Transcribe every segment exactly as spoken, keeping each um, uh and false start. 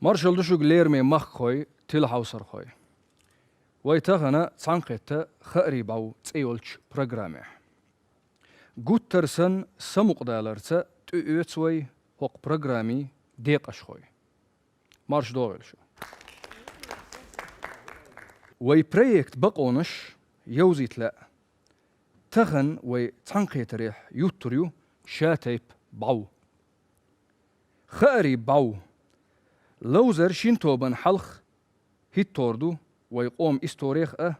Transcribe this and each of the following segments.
Маршалла ду шуьга, лераме махкахой, телехьовсархой. Вай тахана цхьаьнакхета «Хаарий бӀов» цӀе йолчу программехь. Гуттар санна, самукъадаларца тӀеоьцу вай хӀокху программин декъашхой. Марша догӀийла шу. Вай проект бакъонаш йовзийта лаьа. Тахана вай цхьаьнакхетарехь юттур ю шатайпа бӀов. Хаарий бӀов. Ловзар шина тобанна хьалха хӀиттор ду вай къоман историх а,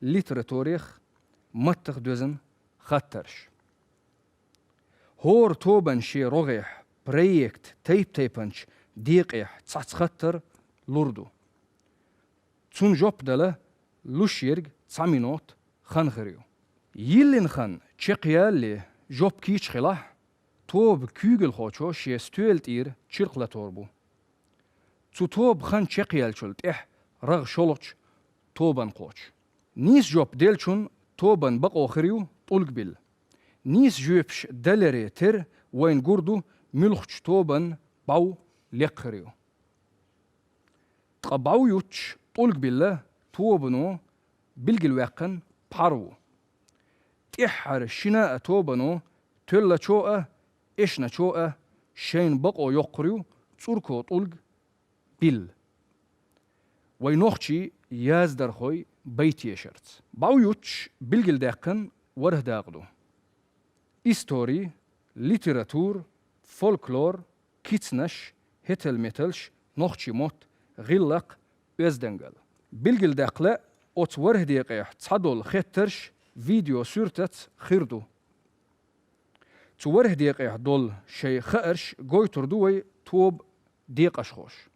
литературих а, маттах а доьзна хаттарш. ХӀора тобанна шен рогӀехь проект тайп-тайпанчу декъех цхьацца хаттар лур ду. Цунна жоп дала луш ерг цхьа минот хан хир ю. Йиллина хан чекхъялале, жоп кийча хилахь, тоба куьйгалхочо шен стоьла тӀера чиркх латор бу. Цу тоба хан чекхъяьллачул тӀаьхьа рагӀ шолгӀачу тобанна кхочу. Нийса жоп деллачунна тобанна бакъо хир ю тӀулг билла. Нийса жоьпаш даларе терра вайна гур ду, муьлхачу тобанна бӀов лекха хир ю. Ткъа бӀов юттуш тӀулг билла тобано билгалваьккхина пхьар ву. ТӀаьххьара шина а тобано, тоьллачо а, эшначо а шайна бакъо йоккхур ю цӀурко тӀулг билла. Вай нохчий яздархой байтешарца. БӀов юттуш билгалдаьккхина ворхӀ дакъа ду. Истори, литература, фольклор, кицанаш, хӀетал-металш, нохчийн мотт, гӀиллакх, оьздангалла. Билгалдаккха лаьа, оцу ворхӀ декъех цхьадолу хеттарш видеосуьртаца хир ду. Цу ворхӀ декъех долу шайн хаарш гойтур ду вай тоба декъашхоша.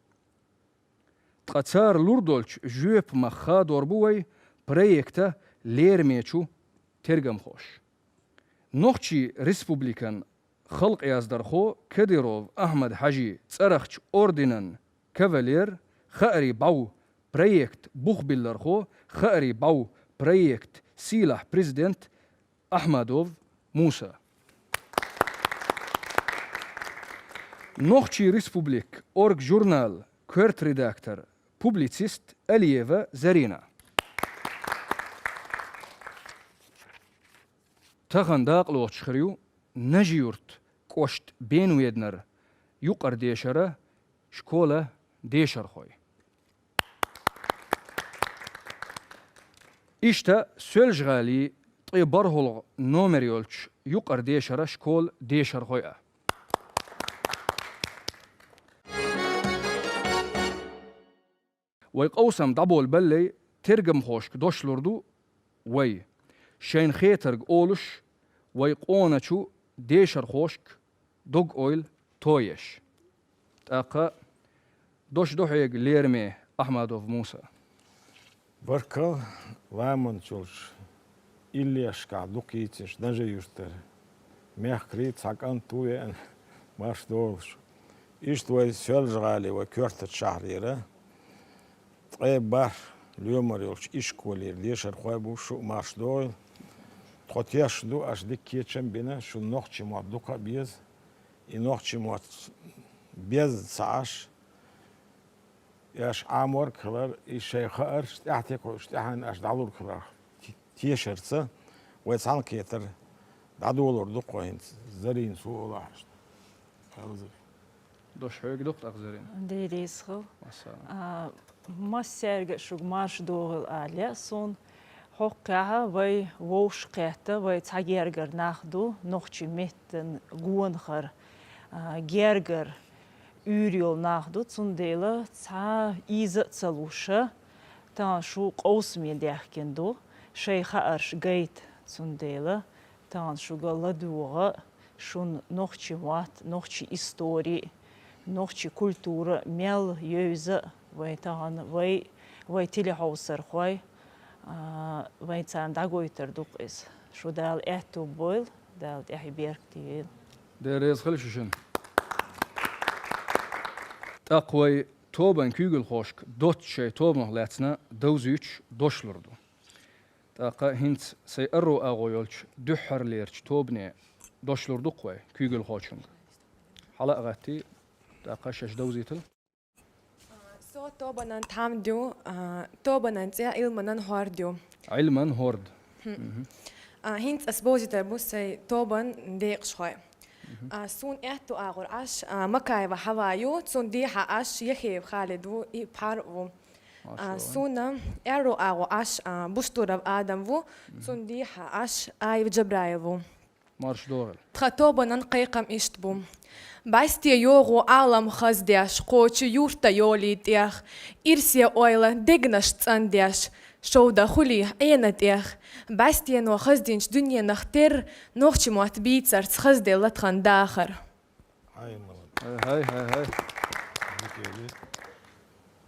Ткъа цара лур долчу жоьпамах хадор бу вай проекта лерамечу тергамхоша. Нохчийн Республикан халкъяздархо Кадыров Ахьмад-Хьаьжин цӀарахчу орденан кавалер, «Хаарий бӀов» проект бухбиллархо, «Хаарий бӀов» проект сийлахь президент Ахьмадов Муса. Нохчийн Республикан «Оргжурнал» коьрта редактор, публицист Алиева Зарина. Тахана дакъалоцуш хир ю Нажи-Юрт кӀоштан Бен-Веданара юкъара дешара школан дешархой. Иштта Соьлжа-ГӀалин ткъе бархӀалгӀа номер йолчу юкъара дешара школан дешархой а. Вай къовсам дӀаболабалале, тергамхошка дош лур ду вай, шайна хетарг олуш, вай къоначу дешархошка дог-ойла тоеш. ТӀаккха дош ду хьоьга, лераме Ахьмадов Муса. Баркалла, ламанчу йолчу иллешкахь дукха йийцинчу Нажи-Юьртара. Мехкарий, цхьа кӀант ву веана, марша догӀийла шу. Иштта вай Соьлжа-ГӀалин, вай коьртачу шахьарера ткъе бархӀ лоьмар йолчу ишколера дешархой бу, шу а марша догӀийла. Тхо тешна ду, аша дика кечам а бина, шуна нохчийн мотт дукха а беза. И нохчийн мотт безна ца Ӏаш, и аша Ӏаморг хилар, и шайн хаарш тӀаьхьа тӀекхуьуш тӀаьхьенна аша дӀалург хиларх те-, тешарца вай цхьаьнакхетар дӀадолор ду-кх вай хӀинца. Зарина, сов олахь аша. Хьалзар. Дош хьоьга ду-кх тӀаккха, Зарина. Дела реза хуьлда. Вассалам. А, массаьрга а шуьга марша догӀийла ала лаьа суна. ХӀокхузахь вай вовшахкхетта, вай цхьа гергара нах ду, нохчийн меттан гонахара, а, гергара уьйр йолу нах ду, цундела цхьа ийза а ца луш, тахана шу къовсаме даьхкина ду, шайн хаарш гайта, цундела тахана шуьга ладугӀу шуна нохчийн мотт, нохчийн истори, нохчийн культура мел евза вай тахана, вай, вай телехьовсархой, а, вай царна дӀагойтур ду-кх иза. Шу Дала аьтту бойла, Дала тӀаьхье беркате йойла. Дела реза хуьлда шу шуна. ТӀаккха вай тобанан куьйгалхошка доцца шайн тобанах лаьцна довзуьйтуш дош лур ду. ТӀаккха хӀинца сайн аьрру агӀо йолчу дуьххьарлерачу тобане дош лур ду-кх вай куьйгалхочуьнга. Хьала а гӀаттий, тӀаккха шаьш довзийтал. Со тобанан тхьамда ю, а, тобанан цӀе Ӏилманан хӀорд ю. Ӏилман хӀорд. Мгм. А, хӀинца ас бовзийтар бу сай тобан декъашхой. Мгм. А, сона аьтту агӀор Ӏаш, а, Макаева Хьава ю, цун дехьа Ӏаш Яхеев Халид ву, и пхьар ву. А, машалла. Сона аьрру агӀор Ӏаш, а, Буштуров Адам ву, мгм, цун дехьа Ӏаш Аев Джабраил ву. Марш догӀийла. Тха тобанан кхайкхам иштта бу. БӀаьсте йогӀу Ӏалам хаздеш, кхочу юрта йолий тӀех, ирсе ойла дегнаш цӀандеш, шовда хуьлий Ӏена тӀех. БӀаьстено хаздинчу дуьненах терра, нохчийн мотт бийцарца хазделла тхан дахар. Хьай, молодец. Хьай, хьай, хьай, хьай. Дика йолий.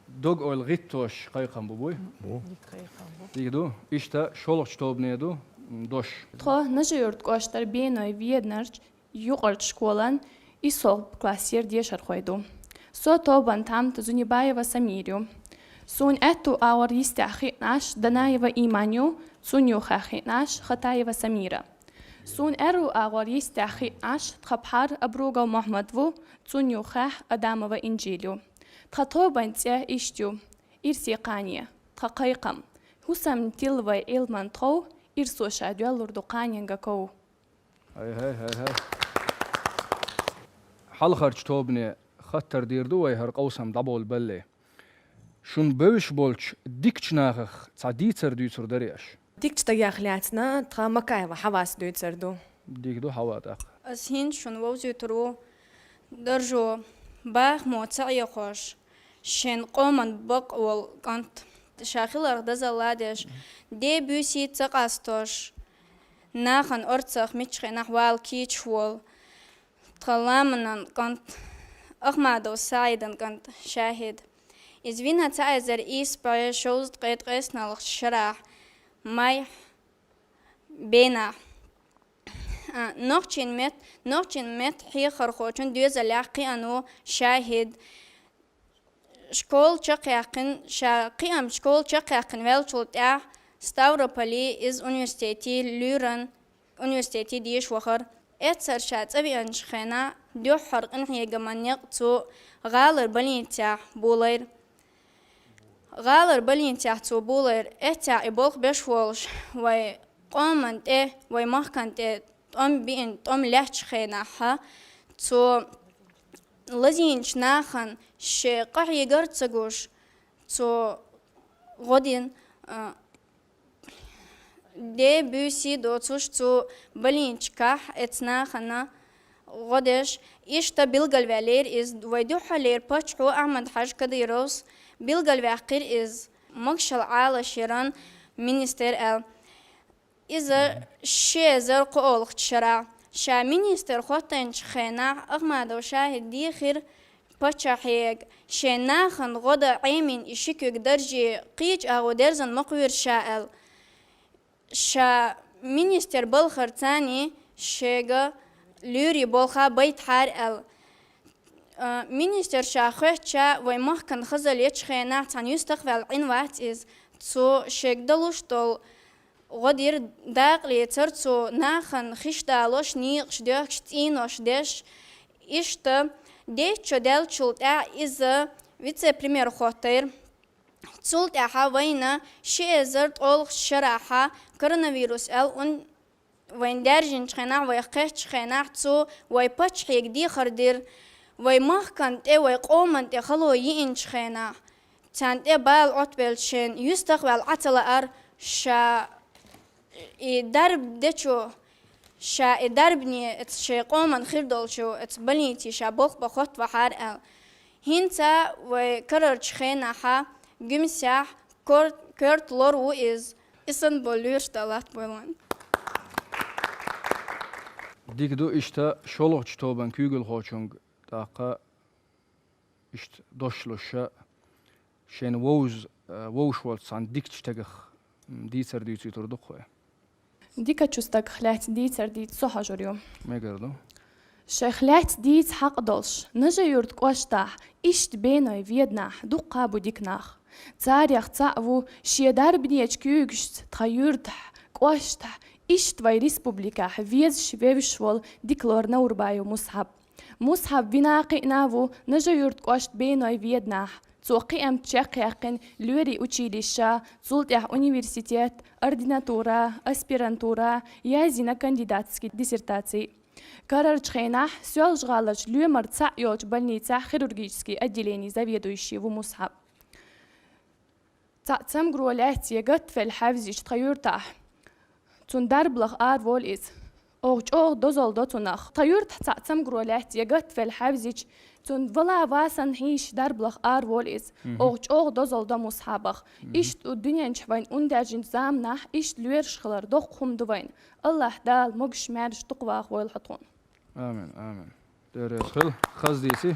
Дог-ойла гӀиттош кхайкхам бу, буй? Бу. Дика кхайкхам бу. Дика ду. Иштта шолгӀачу тобане ду, м, дош. Тхо Нажи-Юрт кӀоштара Беной веданарчу юкъарчу школан иссолгӀа классера дешархой ду. Со тобан тхьамда Зунибаева Самира ю. Суна аьтту агӀор йистехь хиъна Ӏаш Данаева Иман ю, цунна юххехь хиъна Ӏаш Хатаева Самира. Суна аьрру агӀор йистехь хиъна Ӏаш тхан пхьар Абругов Мухьаммад ву, цунна юххехь Адамова Инжил ю. Тхан тобан цӀе иштта ю: Ирсе кхане, тхан кхайкхам. ХӀусамна тилла вай Ӏилман тхов, ирсо ша доьллур ду кханенга ков. Хьай, хьай, хьай, хьай. Хьалхарчу тобане хаттар дийр ду вай хӀара къовсам дӀаболабалале. Шуна бевзаш болчу дикачу нахах цхьа дийцар дуьйцур дарий аш? Дикачу стагех лаьцна тхан Макаева Хьавас дуьйцур ду. Дика ду, Хьава, тӀаккха. Ас хӀинца шуна вовзуьйтур ву даржо бахамо ца Ӏехош, шен къоман бакъ волу кӀант, ша хиларх дозалла деш, де буьйсий ца къастош, нахана орцах миччу хенахь вала кийча волу тхан ламанан кӀант, Ахмадов СаӀидан кӀант Шахид. Иза вина цхьа эзар ийс бӀе шовзткъе ткъайоьсналгӀачу шарахь, май бенахь. А, нохчийн мет-, нохчийн меттан хьехархочун доьзалехь кхиъна ву Шахид. Школа чекхъяьккхина, ша кхиамчу школа чекхъяьккхина ваьллачул тӀаьхьа Ставрополе иза университете луьйран, университете деша вахара. Эццара ша цӀа веанчу хенахь дуьххьара къинхьегаман некъ цо гӀалара больницехь болийра. ГӀалара больницехь цо болийра, эццехь и болх беш волуш, вай къоман тӀе, вай махкан тӀе тӀом биъна, тӀом лаьттачу хенахь, цо лазийначу нахана шен къахьегар а ца гуш, цо гӀо дина, а, де буьйсий доцуш цу больничкахь эцу нахана гӀо деш, иштта билгалваьллера иза. Вай дуьххьарлера паччахьо Ахьмад-Хьаьжа Кадыровс билгалваьккхира иза Могушалла Ӏалашъяран министр аьлла. Иза ши эзар кхоалгӀачу шарахь, ша министр хӀоттийначу хенахь, Ахмадов Шахида дийхира паччахьега, шен нахана гӀо дан Ӏемина и ши куьг дарже кхечу агӀор дерзан ма кхоьру ша аьлла. Ша министр балхарца шега луьйрийн болх байтахьара аьлла. А, министр ша хоьттича, вай махкана хазалла ечу хенахь цхьана юьстах а ваьлла Ӏина вац иза. Цо шега далуш долу гӀо дира дакъа лецар цо, нахана хиш далош, некъаш доьхкуш, цӀенош деш. Иштта, дейтта шо даьллачул тӀаьхьа иза вице-премьер хӀоттийра. Цул тӀаьхьа вайна ши эзар ткъолгӀачу шарахь коронавирус аьлла ун-, вайна даьржинчу хенахь, вайх кхеттачу хенахь цо вай паччахьега дехар дира, вай махкан тӀе, вай къоман тӀе хало йиъначу хенахь. Царна тӀе бала Ӏоттабелча шен юьстах а ваьлла Ӏа ца лаьара, ша и дарба дечо, ша и дарбане, эца шайн къоман хир долчу, эца больнице ша болх бан хӀоттавахьара аьлла. ХӀинца вай карарчу хенахь гуьмсехь кор-, коьрта лор ву иза. И санна болу лоьраш далат буйлан. Дика ду, иштта шолгӀачу тобан куьйгалхочуьнга тӀаккха иштта дош луш, шайна вовз-, э, вовш волчу цхьана дикачу стагах, м, дийцар дуьйцуьйтур ду-кх вай. Дикачу стагах лаьцна дийцар дийца со хьожур ю. Мегар ду. Шайх лаьцна дийца хьакъ долуш, Нажи-Юрт кӀоштахь, иштта Беной веданахь дуккха а бу дика нах. Царех цхьаъ ву шен дарбанечу куьйгашца тхан юьртахь, кӀоштахь, иштта вай республикахь везаш, вевзаш волу дика лор Наурбаев Мусхьаб. Мусхьаб вина кхиъна ву Нажи-Юрт кӀоштан Беной веданахь, Цо кхиамца чекхъяьккхина лоьрийн училища, цул тӀаьхьа университет, ординатура, аспирантура, язйина кандидатский диссертаци. Карарчу хенахь Соьлжа-ГӀаларчу лоьмар цхьаъ йолчу больницехь хирургический отделенин заведующий ву Мусхьаб. Цхьаъ цамгаро лаьцна я гатфелла хьаьвзича тхан юьртахь, цунна дарба лаха араволу иза. Оха чӀогӀа дозалла до цунах. Тхан юьртахь цхьаъ цамгаро лаьцна я гатфелла хьаьвзича, цунна вала васанна хьийзаш дарба лаха араволу иза. Мгм. Оха чӀогӀа дозалла до Мусхьабах. Мгм. Иштта дуьнен чу вайна ун даьржинчу заманахь иштта лоьраш хилар доккха хӀума ду вайна. АллахӀ Дала могуш-маьрша дукха ваха войла хьо тхуна. Амин, амин. Дела реза хила, хаза дийци.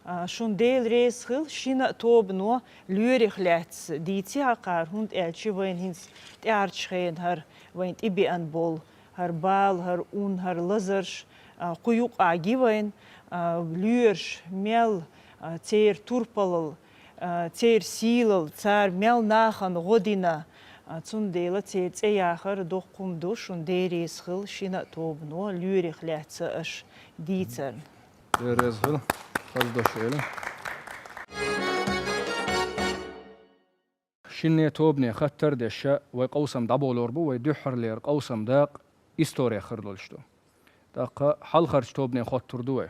А, шун Дела реза хила, шина а тобано лоьрих лаьцна дийци хьакхара, хӀунда аьлча вайна хӀинца тӀаьхьарчу хенахь хӀара вайна тӀебеана болу хӀара бала, хӀара ун, хӀара лазарш, а, кху юкъахь гина вайна, а, лоьраш мел, а, церан турпалал, а, церан сийлалла, цара мел нахана гӀо дина, а, цундела церан цӀе яхар доккха хӀума ду, шун Дела реза хила, шина а тобано лоьрих лаьцна аша дийцарна. Дела реза хила, хаза дош эли. Шинне тобане хаттар а деш, вай къовсам дӀаболор бу, вай дуьххьарлера къовсам дакъа историх хир долуш ду. ТӀаккха хьалхарчу тобане хоттур ду вай.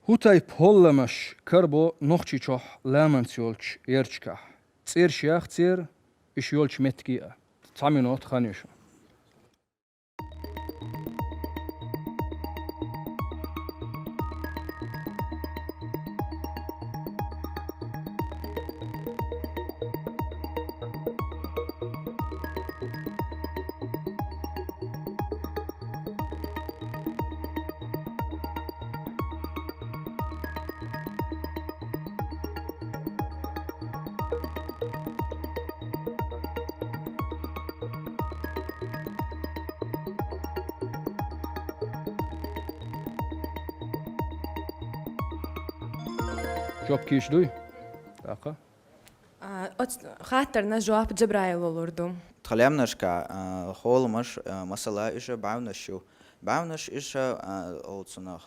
ХӀун тайпа хӀолламаш карабо Нохчийчохь ламанца йолчу ярташкахь? ЦӀераш яха церан, уьш йолчу меттиге а. Цхьа минот хан ю шун. Жоп кийча дуй? ТӀаккха? А, оц-, хаттарна жоп Джабраила лур ду. Тхан лаьмнашка, а, хӀолламаш, а, масала, уьш бӀаьвнаш ю. БӀаьвнаш уьш, а, олу цунах.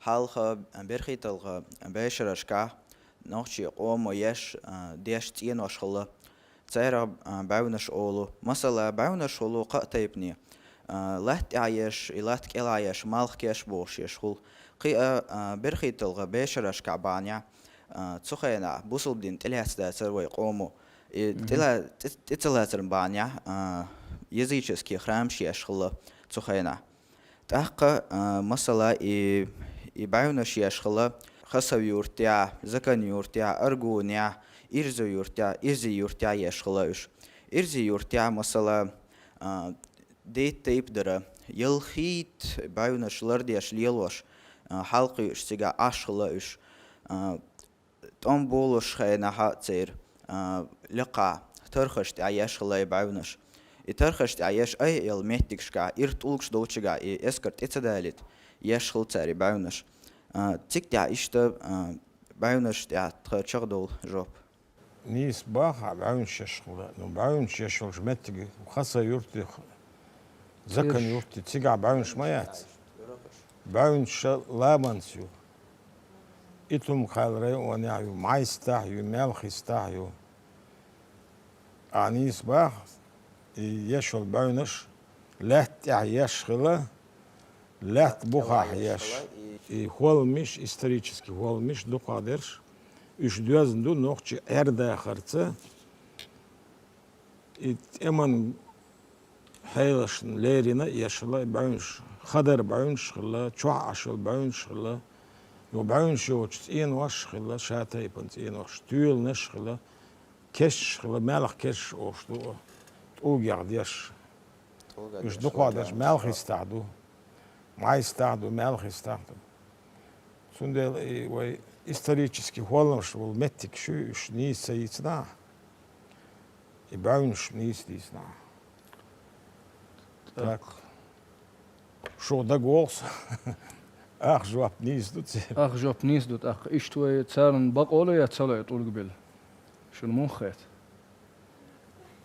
Хьалха, а, берхӀитталгӀа бешарашкахь нохчийн къомо еш, а, деш цӀенош хилла. Церах, а, бӀаьвнаш олу. Масала, бӀаьвнаш хуьлу кхаа тайпане. А, латта тӀехь еш, и латта кӀелахь еш, малх кеш бохуш еш хуьлу. Кхин а, а, берхӀитталгӀа бешарашкахь бахьанехь, а, цу хенахь бусалба дин тӀелаьцна дацара вай къомо. И Мгм. тӀела-, тӀе-, тӀе ца лацаран бахьанехь, а, языческий храмаш еш хилла цу хенахь. ТӀаккха, а, масала, и, и бӀаьвнаш еш хилла Хасав-Юртехь, Закан-Юртехь, Аргунехь, Ирзу-Юртехь, Ирзи-Юртехь еш хилла уьш. Ирзи-Юртехь, масала, а, дейтта тайпа дара, ялхитта бӀаьвнаш лардеш лелош, а, хьалакхуьуш цигахь Ӏаш хилла уьш. А, тӀом болуш хенахь а церан, а, лекха тархаш тӀехь еш хилла и бӀаьвнаш. И тархаш тӀехь еш айхьа йолу меттигашкахь, ира тӀулгаш долчигахь и эскар тӀе ца далийта, еш хилла цара и бӀаьвнаш. А, цига тӀехь иштта, а, бӀаьвнаш тӀехь тхан чекхдовлу жоп. Нийса боху, бӀаьвнаш еш хилла. Ну, бӀаьвнаш еш йолчу меттиге Хасав-Юртехь, Закан-Юртехь, цигахь бӀаьвнаш ма яц. БӀаьвнаш ша ламанца ю. Итум-Кхайл районехь ю, Майстахь ю, Мелхистахь ю. Ахьа нийса боху, и еш йолу бӀаьвнаш лаьтта тӀехь еш хилла, лаьтта бухахь еш. И хӀолламаш, исторический хӀолламаш дукхахдерш, уьш доьзна ду нохчийн Ӏер-дахарца. И тӀеман хьелашна лерина еш хилла и бӀаьвнаш. Хадар бӀаьвнаш хилла, чохь Ӏаш йолу бӀаьвнаш хилла. Юха бӀаьвнаш йоцуш цӀенош хилла, шатайпана цӀенош, тоьланаш хилла, кешнаш хилла, маьлхан кешнаш олуш ду, тӀулгех деш. Уьш дукхахдерш Мелхистахь ду, Майстахь ду, Мелхистахь ду. Цундела и вай исторический хӀолламаш волу меттигаш ю, уьш нийса ца йийцина ахьа. И бӀаьвнаш нийса дийцина ахьа. Так. Шух дагавогӀу сан. Ах жоп нийса ду церан. Ах жоп нийса ду, тӀаккха иштта вай царна бакъо ло я ца ло и тӀулг билла? Шуна муха хета?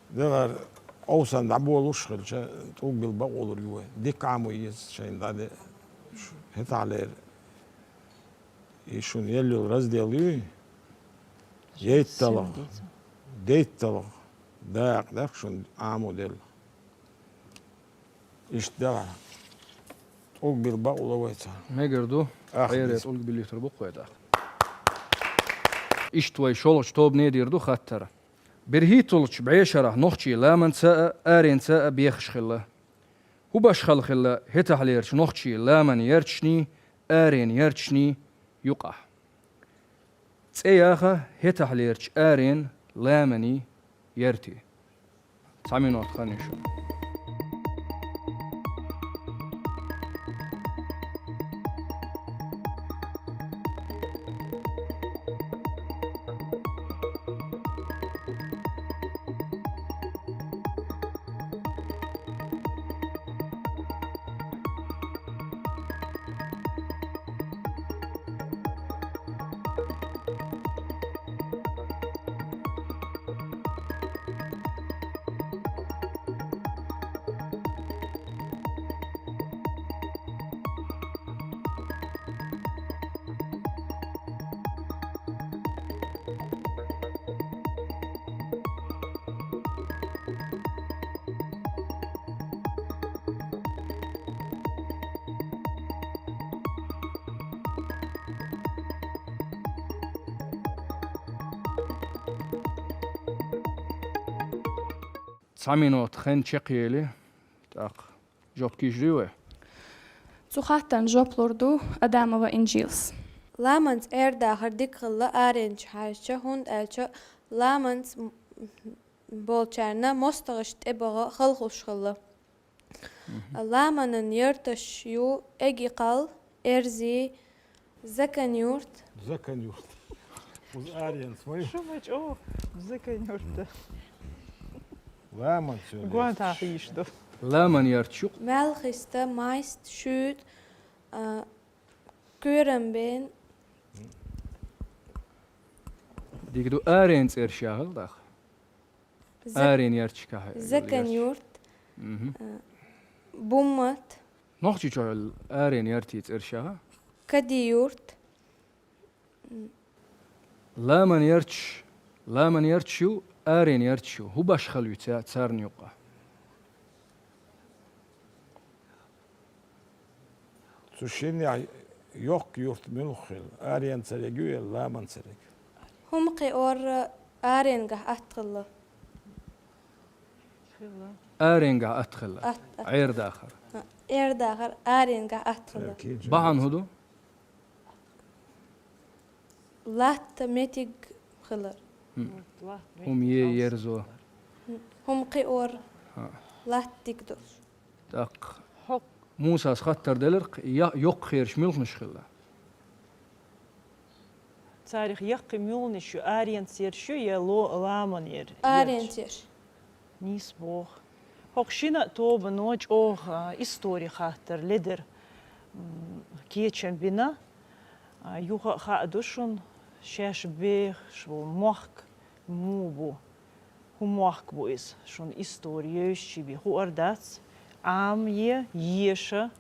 Делахь, къовсам дӀаболуш хилча, тӀулг билла бакъо лур ю вай. Дика Ӏамо еза шайна дӀаде-, шу-, хӀетахьлера. И шуна елла йолу раздел юй? ДейтталгӀа. Сема дийца. ДейтталгӀа. Дакъа дакъа шун Ӏамо делла. Иштта дагӀа. ТӀулг билла бакъ ло вайца. Мегар ду. Ах, Ӏере дис. ТӀулг биллийтар бу-кх вай тӀаккха. Иштта вай шолгӀачу тобане дийр ду хаттар. БерхӀитталгӀачу бӀешарахь нохчий ламанца а, аренца а бехаш хилла. ХӀун башхалла хилла хӀетахьлерчу нохчий ламан ярташний, арен ярташний юкъахь? ЦӀе яха хӀетахьлерчу арен, ламанийн яртий. Цхьа минот хан ю шуна. Цхьа минот хан чекхъели, тӀаккха жоп кийча дуй вай? Цу хаттарна жоп лур ду Адамова Инжилс. Ламанца Ӏер-дахар дика хилла аренчу хьаьжча, хӀунда аьлча ламанца м-, болчарна мостагӀашна тӀебаха халхуш хилла. Мгм. Ламанан ярташ ю Эгикъал, Эрзи, Закан-Юрт. Закан-Юрт. Уз аренца вай. Шу ма чӀогӀа Закан-Юрт. Ламан цо. Гонтахь йиш ду. Ламан ярташ ю-кх. Малхиста, Майст, Шуьйта, а, Куьйрамбен. Дика ду, арен цӀераш яхал даха. Зак-, арен ярташкахь. Закан-Юрт. Мгм. А, Буммат. Нохчийчохь йолу арен яртийн цӀераш яха? Кади-Юрт. Ламан ярташ, ламан ярташ ю, арен ярташ ю. ХӀун башхалла ю ца-, царна юкъа? Цу шиннехь йоккха юрт муьлха хилла? Аренан цериг ю я ламан цериг? ХӀума кхиор аренгахь атта хилла. Аренгахь атта хилла. Атта, атта. Ӏер-дахар. Ӏер-дахар аренгахь атта хилла. Бахьана хӀун ду? Латта меттиг хилар. ХӀума е ерзо. ХӀума кхиор. Латта дика долуш. ТӀаккха. ХӀокху. Мусас хаттар делира-кх, я-, йоккхахераш муьлханаш хилла? Царах яккхий муьлханаш ю, аренцераш ю я ло-, ламанера? Аренцераш. Нийса боху. ХӀокху шина а тобано чӀогӀа, а, истори хаттар ледара, м, кечам бина. А, юха а хаа ду шуна, шаьш бехаш волу мохк муха бу, хӀун мохк бу иза, шуна истори йовзачий бен хуур дац, Ӏама е, еша,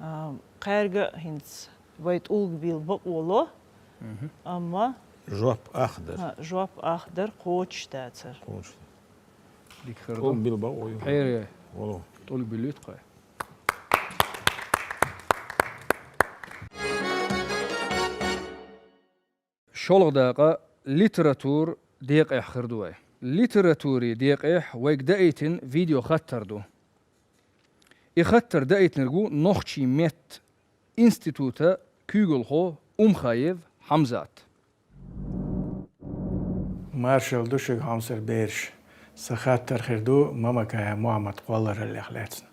а, кхаьрга а хӀинца вай тӀулг билла бакъо ло, амма жоп ах дара. А, жоп ах дара, кхочуш дацара. Кхочуш. Дика хир ду. ТӀулг билла бакъо ю. Хьере. Вало. ТӀулг билла ю тхо. ШолгӀа дакъа литература декъехь хир ду вай. Литературин декъехь вайга даийтина видеохаттар ду. И хаттар даийтинарг ву нохчийн меттан институтан куьйгалхо Умхаев Хьамзат. Маршалла ду шуьга, хьомсара бераш. Сан хаттар хир ду Мамакаев Мохьмадан кхоллараллех лаьцна.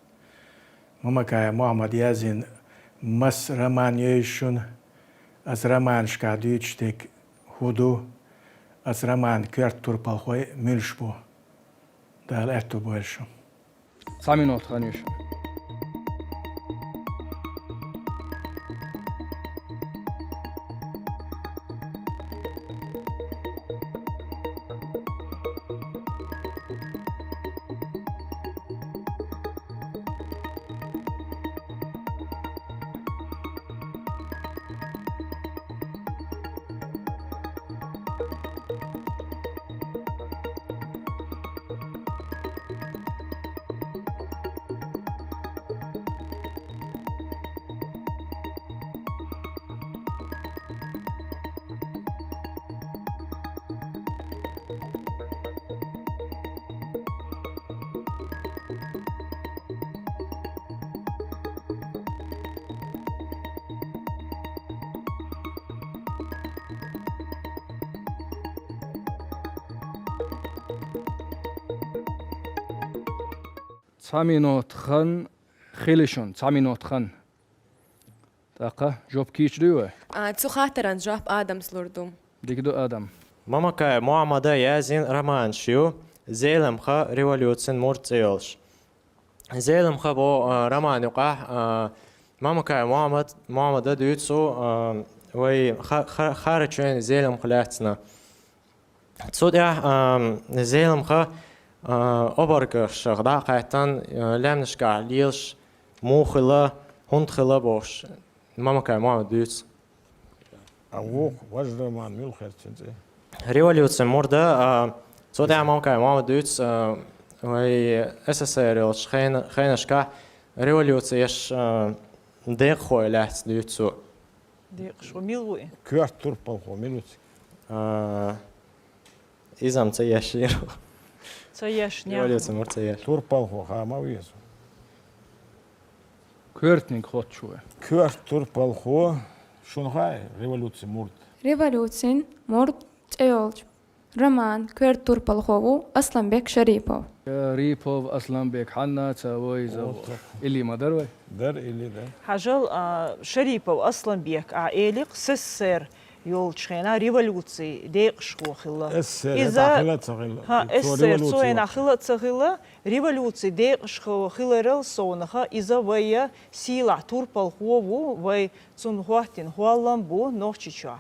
Мамакаев Мохьмада яздина масса роман йовза шуна? Аса романашкахь дуьйцуш дерг хӀун ду? Аса романан коьрта турпалхой муьлш бу? Дала аьтто бойла шун. Цхьа минот хан ю шуна. Цхьа минот хан хили шун, цхьа минот хан. ТӀаккха жоп кийча дуй вай? А, цу хаттаран жоп Адамс лур ду. Дика ду, Адам. Мамакаев Мухьаммада язйина романаш ю «Зеламха», «Революцин мурд» цӀи йолуш. «Зеламха» бо, а, роман юкъахь, а, Мамакаев Мухьаммад, Мухьаммада дуьйцу, а, вай ха-, ха-, Харачойн зеламха лаьцна. Цу тӀехь, а, зеламха, а, обаргашах дӀа а кхаьттан, а, лаьмнашкахь лелаш муха хилла, хӀунда хилла бохуш, Мамакаев Мухьаммада дуьйцу. А вукху важа роман мила хир цуьнан цӀе? «Революцин мурд», а, цу тӀехь Мамакаев Мухьаммада дуьйцу, а, вай СССР йолчу хена-, хенашкахь революцеш, а, декъахой лаьцна дуьйцу цо. Декъашхо мила ву и? Коьрта турпалхо мила ву цига? А, иза-м ца еш йира. Ца еш, нехь. Революцин мурд ца еш. Турпалхо ха ма веза. Коьртаниг хоттуш ву вай. Коьрта турпалхо, шуна хаьа, «Революцин мурд». «Революцин мурд» цӀе йолчу роман коьрта турпалхо ву Асланбек Шарипов. Шарипов Асланбек, хьанна ца вайза? Оццо. Илли ма дара вай? Дара илли, дара. Хьажал, а, Шарипов Асланбек, а, элира, СССР йолчу хенахь революцин декъашхо хилла. СССР иза хила а ца хилла. ХӀа, цо СССР цу революци хенахь йолчу хила а ца хилла, революцин декъашхо хиларал совнаха, иза вайн сийлахь турпалхо ву, вай цунна хӀоттийна хӀоллам бу Нохчийчохь.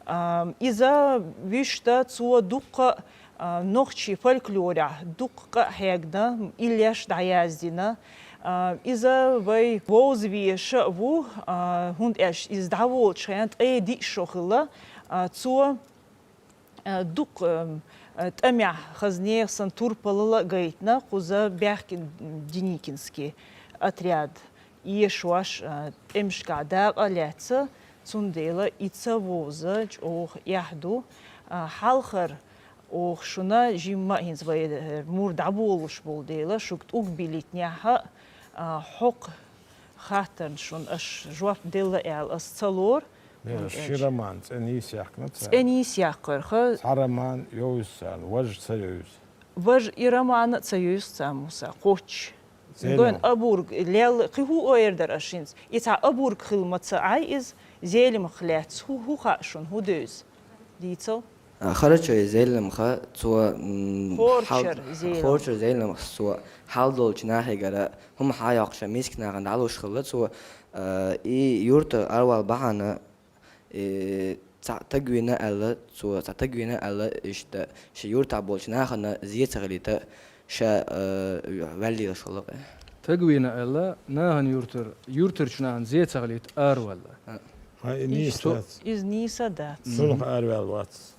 А, иза вуьшта цо дуккха а, а, нохчийн фольклорехь дуккха къа а хьегна, иллеш дӀаяздина. А, иза вай вовза везаш а ву, а, хӀунда аьлча иза дӀаволучу хенахь ткъе диъ шо хилла, а, цо, а, дукха, а, тӀамехь хаза нехан санна турпалалла а гайтина, кхуза баьхкина Деникинский отряд эшош, а, тӀемашкахь дакъа а лаьцна, цундела и ца вовза чӀогӀа эхь ду. А, хьалхара оха шуна жимма а хӀинца вай, э, мур дӀаболуш болу дела, шуьга тӀулг биллийтинехь а, а, хӀокху хаттарна шуна аша жоп делла аьлла ас ца лору. Э, ши роман цӀе нийса яьккхина цара. ЦӀе нийса яьккхира, ха. Цхьа роман йовза царна, важа ца йовза. Важа и роман а ца йовза цара, Муса, кхоччуш. Зелимха. Гойн обург лел, кхин хӀун ойур дара аша хӀинца? И цхьа обург хила ма ца Ӏай иза, Зелимхах лаьцна хӀу-, хӀун хаьа шуна, хӀун девза? Дийцал. А, Харачойн Зелимха цо, м, Хорчар хьал-, Зелимха. Хорчар Зелимха цо хьал долчу нахегара хӀума хьа а йоккхуш, миска нахана дӀалуш хилла цо, а, и юрта аравала бахьана, э, цхьаъ таг вийна аьлла, цо цхьаъ таг вийна аьлла, иштта шен юртахь болчу нахана зен ца хилийта, ша, э, ваьлла лелаш хилла-кх. Таг вийна аьлла, нахана юртар-, юртарчу нахана зен ца хилийта араваьлла. А. Хьан и нийса дац? Иза нийса дац. Цунах араваьлла вац.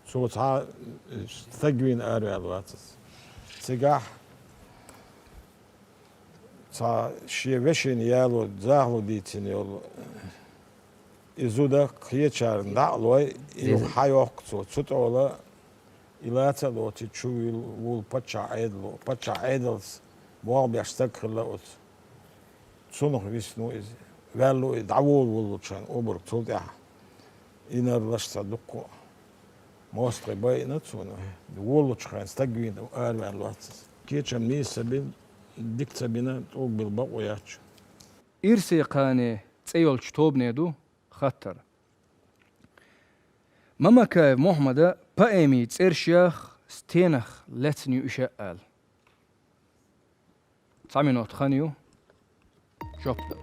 Цо цхьа, э, таг вийна араваьлла вац иза. Цигахь цхьа шен вешина яло, захало дийцина йолу и зуда кхечарна дӀа а лой, и юха хьа йоккху цо. Цу тӀехула и лаца а лоций, чу вуьл-, вуьллу паччахь Ӏедало. Паччахь Ӏедалца болх беш стаг хилла оцу. Цунах висна ву иза. Ваьлла ву и дӀаволаволучу хенахь обург цул тӀаьхьа. Инарлаш цхьа дуккха а мостагӀий байина цунах. Волучу хенахь стаг вийна араваьлла вац иза. Кечам нийса ца бина, дика ца бина, тӀулг билла бакъо яц. Ирсе кхане цӀе йолчу тобане ду хаттар. Мамакаев Мухьаммада поэмийн цӀерш яха стенах лаьцна ю иша аьлла. Цхьа минот хан ю. Жоп дала.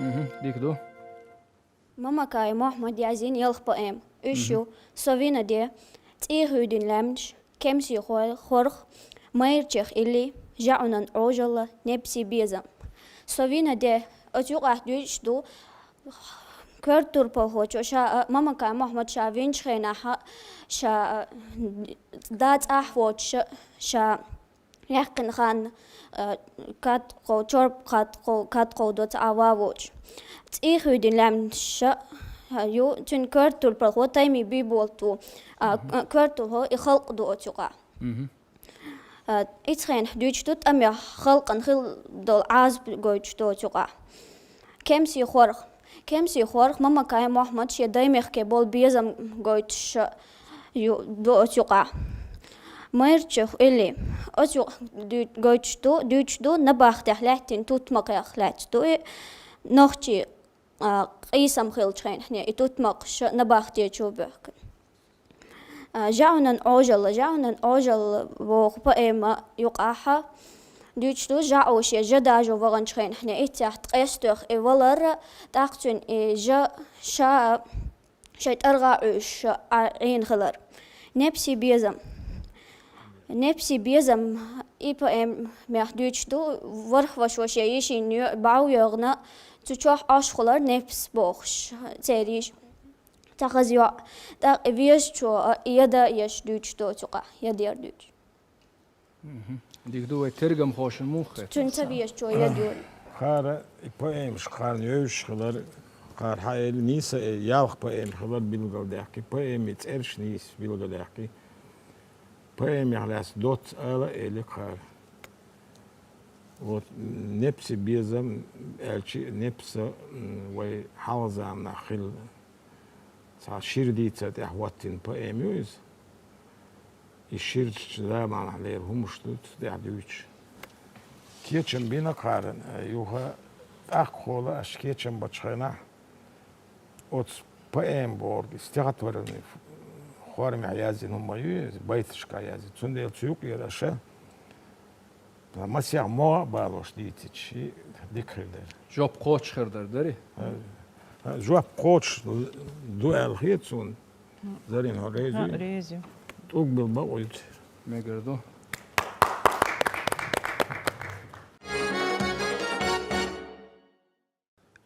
Мгм, дика ду. Мамакаев Мухьаммада язйина ялх поэма. Уьш ю: «Со вина де», «ЦӀий хуьйдина лаьмнаш», «Кемсийн хо-, хорх», Майрчех Илли, «ЖӀаӀунан Ӏожалла», «Непси безам». Со вина де, оцу юкъахь дуьйцуш ду коьрта турпалхочо ша а, Мамакай Мохьмад ша винчу хенахь а, ша а, да цӀахь воцуш а, ша яьккхина хан а, кад кхов-, чорб кад кхов-, кад кховдо цхьа а ван воцуш. ЦӀий хуьйдина лаьмнаш а ю, цуьнан коьрта турпалхо Тайми Бийболат ву, а, коьрта турпалхо и халкъ ду оцу юкъахь. А, и цхьаьнахь дуьйцуш ду тӀамех халкъана хилла долу Ӏазап гойтуш ду оцу юкъахь. Кемсийн хорх. Кемсийн хорх Мамакай Мохьмад шен даймехке болу безам гойтуш ю-, ду оцу юкъахь. Майрчех Илли. Оцу юкъахь дуьй-, гойтуш ду, дуьйцуш ду набахтехь лаьттина тутмакхех лаьцна ду и нохчийн, а, къийсам хиллачу хенахь и тутмакхаш набахте чу а боьхкина. А, «ЖӀаӀунан Ӏожалла», «ЖӀаӀунан Ӏожалла» боху поэма юкъахь дуьйцуш ду жӀаӀу шен жа дажо ваханчу хенахь иццехь ткъестоьхна и валар, тӀаккха цуьнан и жа ша шайн тӀаргӀа Ӏуьйсуш а Ӏийна хилар. «Непси безам». «Непси безам» и поэмехь дуьйцуш ду, ворхӀ ваша шен йишин йоьӀан бӀов йоьгӀна, цу чохь Ӏаш хуьлар непс бохуш, церан йиша. Цхьа хаза йоӀ. ТӀаккха и везачо а, и яда а еш дуьйцуш доцу юкъахь, ядер дуьйцуш. Дика ду, вай тергамхошна муха хета? Цуьнан ца везачо яда йора. Кхара и поэмаш кхарна йовзуш хилар, кхара хьан элира нийса э, ялх поэма хилар билгалдаьккхи, поэмийн цӀераш нийса билгалдаьккхи. Поэмех лаьцна доцца ала а элира кхара. Вот, «Непси безам» аьлчи, непса, м, вай хьалха заманахь хилла цхьа шира дийца тӀехь хӀоттийна поэма ю иза. И ширачу заманахь лерина хӀумаш ду цу тӀехь дуьйцуш. Кечам бина кхаран, юха тӀаккха хьола аша кечам бачу хенахь, оцу поэма бохург, стихотворение формехь яздина хӀума ю иза, байташкахь яздина. Цундела цу юкъера аша масех могӀа а балош дийцича, и дика хир дара. Жоп кхочуш хир дара, дарий? Жоп кхочуш ду аьлла хета суна. Зарина, хьо реза ю? Реза ю. ТӀулг била бакъ вуьйцу. Мегар ду.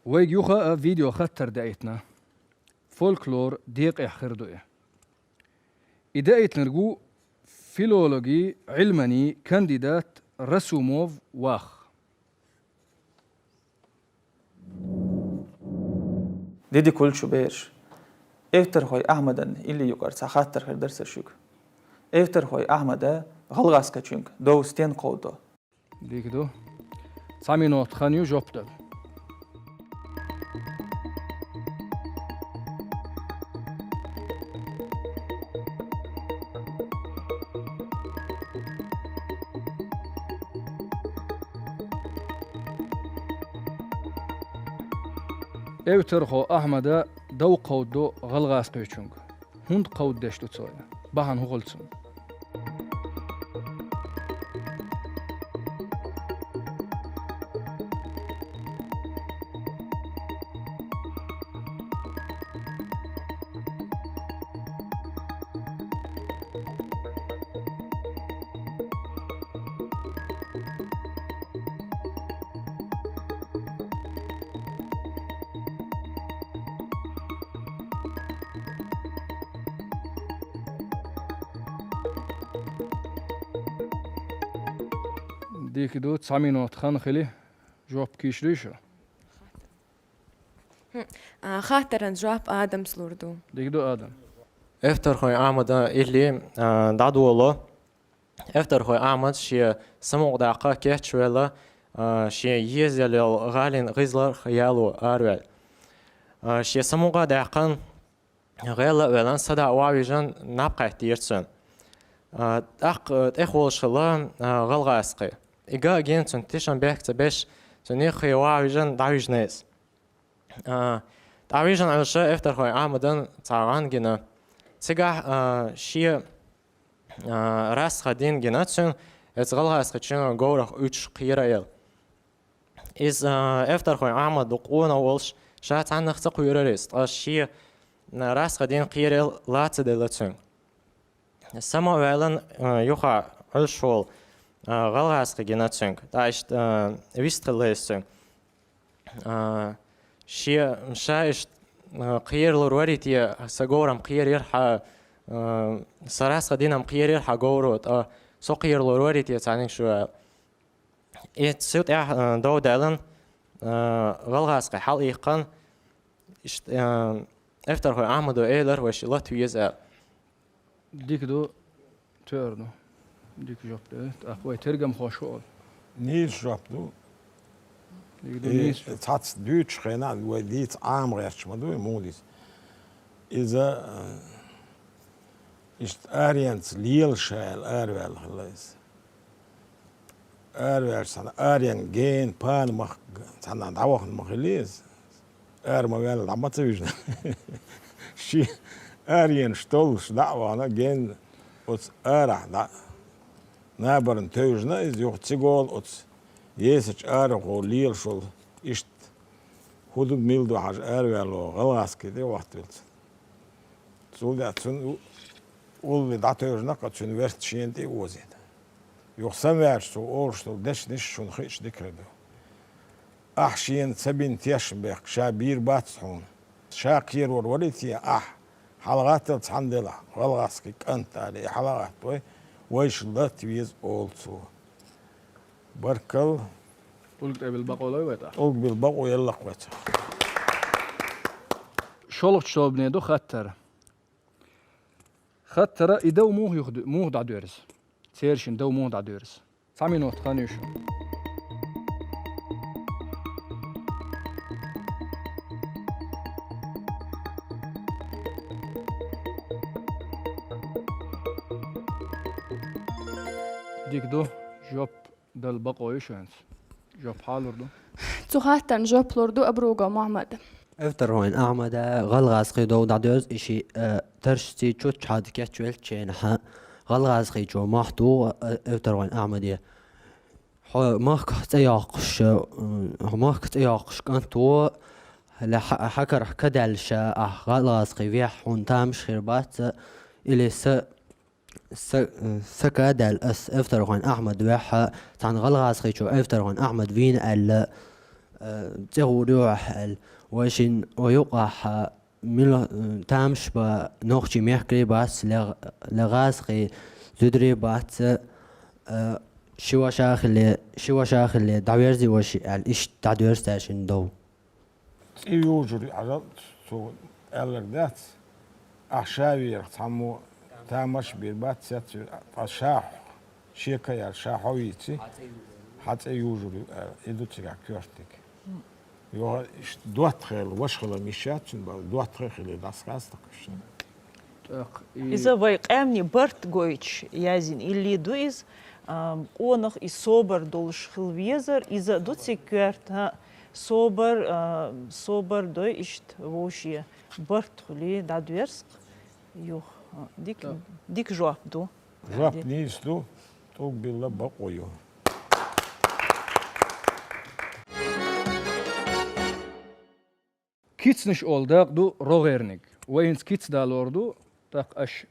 Вайга юха а видеохаттар даийтина. Фольклор декъехь хир ду и. И даийтинарг ву филологийн Ӏилманийн кандидат Расумов Вах. Дидикулчу бераш. Эвтархой Ахьмадан илли юкъара цхьа хаттар хир дара сан шуьга. Эвтархой Ахьмада гӀалгӀазкхачуьнга дов стен кховдо? Дика ду. Цхьа минот хан ю жоп дала. Эвтархо Ахьмада дов кховдо гӀалгӀазкхечуьнга. ХӀунда кховдадеш ду цо и? Бахьана хӀун хуьлу цуьнан? Дика ду, цхьа минот хан хили, жоп кийча дуй шу? Хм, а, хаттаран жоп Адамс лур ду. Дика ду, Адам. Эвтархой Ахьмада илли, а, дӀадоло. Эвтархой Ахьмад шен самукъадаккха кечвелла, а, шен езаялла гӀалин гӀизларх яло араваьлла. А, шен самукъа а даьккхина, гӀелла а веллан, сада а вовижан наб кхеттера цуьнан. А, тӀаккха, а, тӀехволуш хилла, а, гӀалгӀазкхи. И га а гина цунна тишан бехк ца беш, цуьнан юххе вовижан дӀавижна иза. А, дӀавижна Ӏуьллуш Эвтархой Ахьмадан цхьа гӀан гина. Цигахь, а, шен, а, растха дин гина цуьнан, эцу гӀалгӀазкхичуьнан говрах уьдуш кхера а елла. Иза, а, Эвтархой Ахьмад къона волуш, ша цхьаннах ца кхоьрара иза, ткъа шен, а, растха дин кхераяла ла ца делла цуьнга. Сама а ваьллан, а, юха Ӏуьллуш волу а, гӀалгӀазкхий гина цуьнга. ТӀаккха иштта, а, вистхилла иза цуьнга. А, шен, ша иштта, а, кхералур варий те, сан говрам кхерийра хьан, а, сан расха динам кхерийра хьан говро, ткъа со кхералур варий те цхьаьнниг шу аьлла. И цу тӀехь, а, дов даьлла, а, гӀалгӀазкхий хьалаиккхина, иштта, а, Эвтархой Ахьмадо элира вайша лата веза аьлла. Дика ду, тоьар ду. Дика жоп делла. ТӀаккха вай тергамхоша хӀу олу? Нийса жоп ду. Дика ду, и нийса жоп. Цхьацца дуьйцучу хенахь вай дийца Ӏама гӀерташ ма ду, и муха дийца. Иза, э, иштта аренца лела ша аьлла, араваьлла хилла иза. Араваьлча цхьана аренга гена пана мах-, цхьана дӀавахана ма хилла иза. Ара ма ваьлла, дӀа ма ца вижна. Шен аренаш толлуш дӀа а вахана, гена оцу арахь дӀа. Набарна тевжина иза, юха цига олу оцу есачу арахо лелаш волу, иштта хӀун ду, мила ду хьажа араваьлла гӀалгӀазкхий тӀе хӀоттавелла. Цул тӀаьхьа цуьнан у-, улле дӀатевжина, кху цуьнан верта шена тӀе а озийна. Юха самаваьлча цо олуш долу дешнаш шуна хиъча дика хир ду. Ахь шена ца бина тешнабехк ша бийр бац хьуна. Ша кхерор варий те ахь? ХьалагӀаттал цхьана делахь, гӀалгӀазкхий кӀант аьлла, и хьалагӀатта вай, вайша лата веза олу цо. Баркалла. ТӀулг тӀе билла бакъо лой вай тӀаккха? ТӀулг билла бакъо елла-кх вай цо. ШолгӀачу тобане ду хаттар. Хаттара и дов муха юха ду-, муха дӀадоьрзу? Церан шин дов муха дӀадоьрзу? Цхьа минот хан ю шун. Дика ду, жоп дала бакъо ю шуьнца. Жоп хьан лур ду? Цу хаттарна жоп лур ду Абругов Мухьаммада. Эвтархойн Ахьмада гӀалгӀазкхий дов дӀадоьрзу, и ши, э, таршций чуччахьа кечвелча хьан гӀалгӀазкхийчо мохь туху, э, Эвтархойн Ахьмаде. Хьо махках цӀе йоккхуш, э, хьо махках цӀе йоккхуш кӀант ву, ла хьа-, хьан карахь ка даьлла ша ахь гӀалгӀазкхий вехь, хьуна тамаш хир бац, или са Са, са ка даьлла ас Эвтархойн Ахьмад вехь, цхьана гӀалгӀазкхийчо Эвтархойн Ахьмад вийна аьлла, э, цӀе гӀур ю ахь аьлла. Вай шин, вай юкъахь, мила, э, тамаш бан нохчий мехкарий бац, ле-, ле гӀазкхий зударий бац, э, ши ваша хиле, ши ваша хиле, дӀаверзий ваши аьлла, иштта дӀадоьрзу цаьршинна дов. ЦӀе южур ю, хьажал, цо аьлларг дац. Ахь ша вехь цхьаммо тамаш бийр бац, цецвер, ткъа ша хьо, шен ка яьлла, ша хьо вийци, хьан цӀе южур ю аьлла. И ду цигахь коьртаниг. Йоха, иштта доттагӀа хилла, ваша хилла йиш яц цуьнан бала, доттагӀа хилла дӀасхьастакхуьшна. ТӀаккха и Иза вай къаьмнийн барт гойтуш яздина илли ду иза. А, къонах и собар долуш хила везар, иза ду цига коьрта, а, собар, а, собар дой иштта вовше барт хуьлий дӀадоьрзу-кх юха. А, дика, Так. дика жоп ду. Жоп нийса ду, тӀулг билла бакъо ю. Кицнаш олу дакъа ду рогӀерниг. Вай хӀинца кица далор ду, тӀаккха аша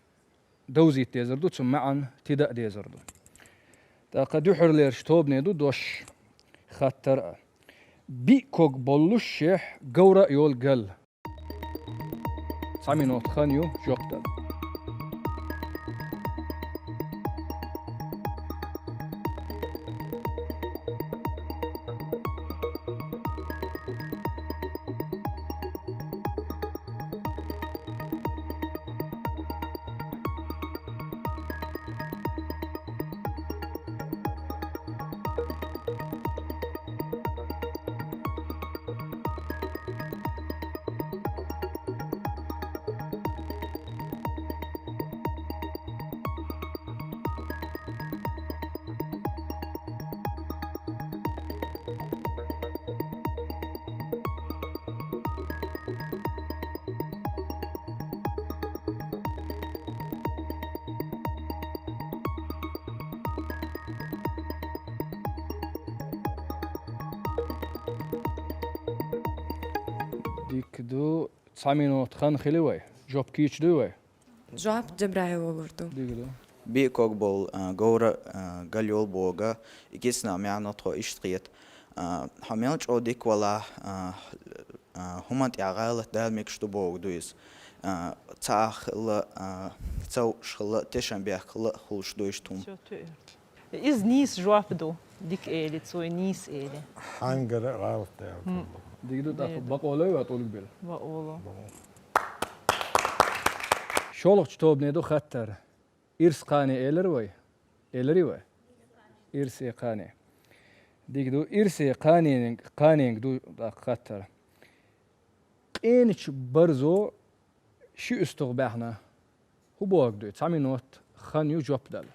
довзийта дезар ду, цу маьӀна тида а дезар ду. ТӀаккха дуьххьарлерчу тобане ду дош, хаттар а. Биъ ког боллушехь, говра а йолу гал. Цхьа минот хан ю, жоп дала. Дика ду, цхьа минот хан хили вай. Жоп кийча дуй вай? Жоп Джабраил лур ду. Дика ду. Биъ ког болу, а, говра, а, галъёл богӀу, и кицанан маьӀна тхо иштта хета. А, хьо мел чӀогӀа дика валахь, а, а, хӀуманна тӀехь гӀалат дала мегаш ду богӀу ду иза. А, цхьаъ хилла, а, цовш хилла, тешнабехк хилла хуьлуш ду иштта хӀума. Всё, ту эр. Иза нийса жоп ду, дика эли, цо и нийса эли. Хьангара гӀалат дала. Дика ду, тӀаккха бакъо лой вай тӀулг била? Бакъо ло. ШолгӀачу тобане ду хаттар. Ирс кхане элира вай? Элирий вай? Ирсе кхане. Дика ду, ирсе кханенга, кханенга ду тӀаккха хаттар. Къеначу барзо ши уьстагӀ баьхна. ХӀун бохург ду? Цхьа минот хан ю жоп дала.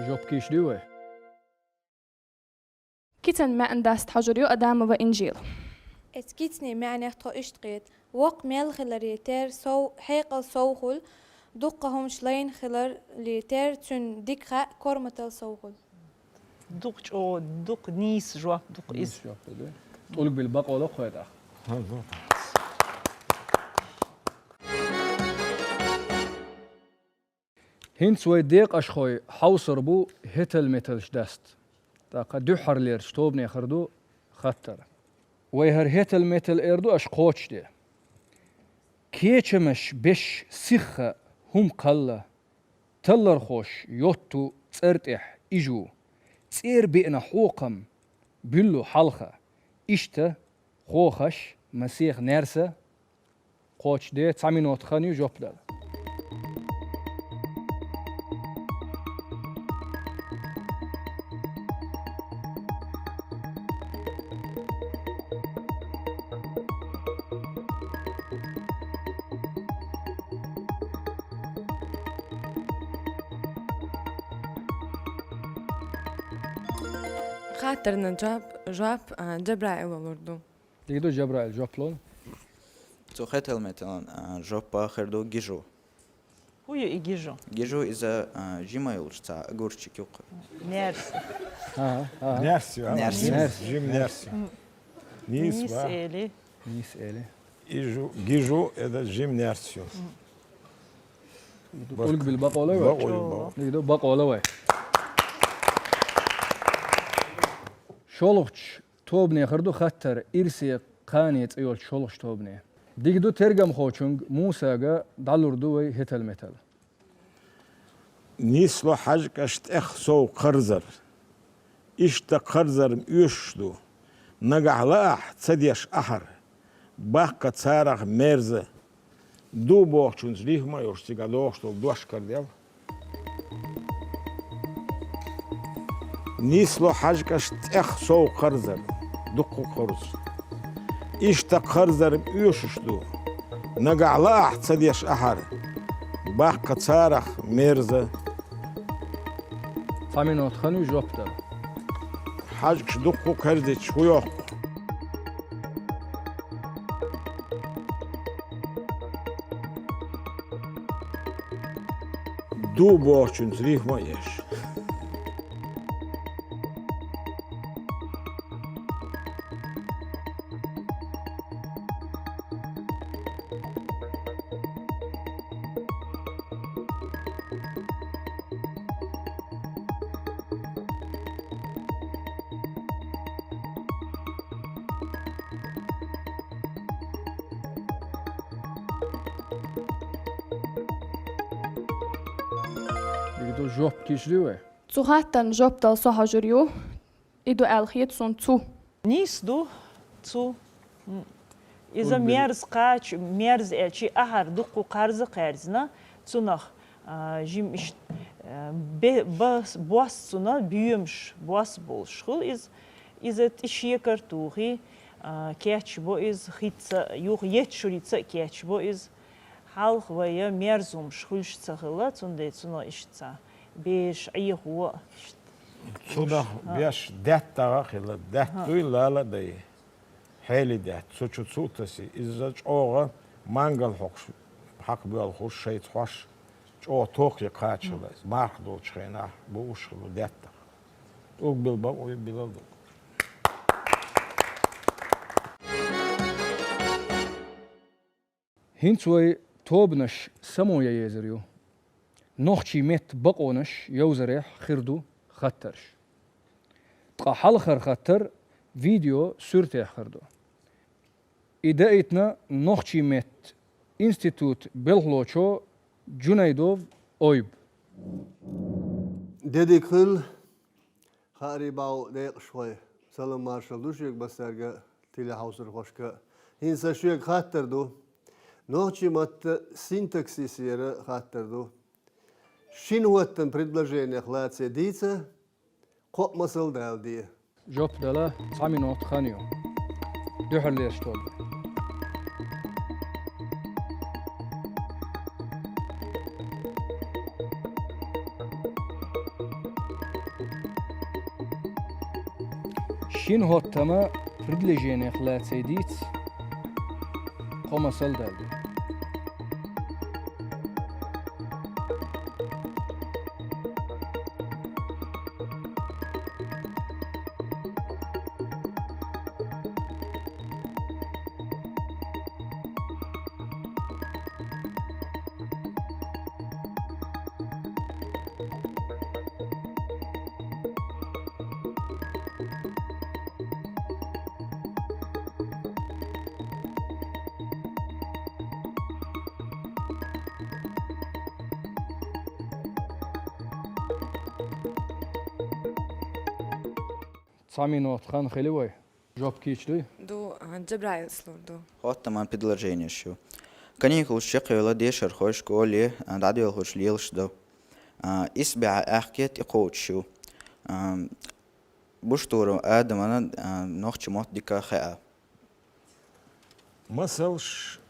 Жоп кийча дуй вай? Кицан маьӀна даста хьожур ю Адамова Инжила. Эцу кицанан маьӀнех тхо иштта кхета: воккха мел хиларе терра сов, хьекъал сов хуьлу, дуккха хӀумнаш лайна хиларе терра цуьнан дика хаьа, корматалла сов хуьлу. Дукха чӀогӀа, дукха нийса жоп ду-кх иза. Нийса жоп ду. ТӀулг била бакъо ло кхойдах. ХӀинца вай декъашхой хьовсур бу хӀетал-металш даста. ТӀаккха дуьххьарлерчу тобане хир ду хаттар. Вай хӀара хӀетал-метал эр ду аша кхочушде. Кечамаш беш сихха хӀума кхалла, таллархоша йотту цӀар тӀехь ижу, цӀера биъна хьокхам буьллу хьалха, иштта хохаш масех наьрса, кхочушде, цхьа минот хан ю жоп дала. Хаттарна жоп, жоп, а, Джабраила лур ду. Дика ду, Джабраил, жоп ло. Цу хӀетал-металан, а, жоп хир ду гижу. ХӀун ю и гижу? Гижу иза, а, жима йолуш цхьа огурчик ю-кх. Наьрса. Ага, ага. Наьрса ю, а? Наьрса. Наьрса. Жим наьрса. Нийса, нийса ба? Эли. Нийса эли. Ижу, гижу, это жим наьрса ю. ТӀулг била бакъо лой вай? Бакъо ю, бакъо. Дика ду, бакъо ло вай. ШолгӀачу тобане хир ду хаттар, ирсе кхане цӀе йолчу шолгӀачу тобане. Дика ду, тергамхочуьнга Мусага дӀалур ду вай хӀетал-метал. Нисло хьаьжкӀаш тӀех сов кхарзар. Иштта кхарзар-м оьшуш ду. Нагахь лаахь ца деш ахьар. Баккха царах мерза. Ду бохучуьнца рифма а йолуш, цигахь догӀуш долу дош карадел. Нисло хьаьжкӀаш тӀех сов кхарзар, дуккха кхарзар. Иштта кхарзар-м оьшуш ду. Нагахь лаахь ца деш ахьар. Баккха царах мерза. Цхьа минот хан ю жоп дала. ХьаьжкӀаш дуккха кхерзича хӀун йоккху? Ду бохучуьнца рифма а еш. Дика ду, жоп кийча дуй вай? Цу хаттарна жоп дала со хьожур ю. И ду аьлла хета суна цу. Нийса ду, цу. М. Иза мерза кхача, мерза аьлча, ахьар дукха кхарза кхаьрзина, цунах, а, жим иш-, а, бе-, бас-, бос цунна боьмаш, бос болаш хул иза. Иза тӀа шекар тухий, а, кечбо иза, хица, юха етт шурица а кечбо иза. Хьалха вай мерза хӀумаш хуьлуш ца хилла, цундела цунах иштта цхьа бераш Ӏехо а иштта. Цунах беш даьттагӀа а хилла, даьтта дуй, лала а дай. Хьели даьтта, цу чу цу а тасий. Иза чӀогӀа мангал хьокхуш, хьакхабоьлхуш, шайца хьош, чӀогӀа тохе кхача хилла иза. Марха долчу хенахь бууш хилла даьттах. ТӀулг билла бакъо ю, билла ду. ХӀинца вай тобанаш само ян езар ю. Нохчийн меттан бакъонаш йовзарехь хир ду хаттарш. Ткъа хьалхара хаттар видео суьртехь хир ду. И даийтина нохчийн меттан институтан белхалочо Джунайдов Ойба. Де дика хуьлда, хаарий бӀаьвла декъашхой. Салам-маршалла ду шуьга массаьрга а, телехьовсархошка а. ХӀинца сан шуьга хаттар ду. Нохчийн маттан синтаксисера хаттар ду. Шина хӀоттаман предложенех лаций дийца, кхо масал дала де. Жоп дала цхьа минот хан ю. Дуьххьарлерчу тоба. Шина хӀоттаман предложенех лаций дийца, кхо масал дала де. Цхьа минот хан хили вай. Жоп кийча дуй? Ду, а, Джабраилс лур ду. ХӀоттаман предложенеш ю. Каникулаш чекхйоьлла дешархой школе, а, дӀадоьлхуш лелаш ду. А, исбаьхьа аьхке тӀекхочуш ю. А, Буштуров Адамана, а, нохчийн мотт дика хаьа. Масалш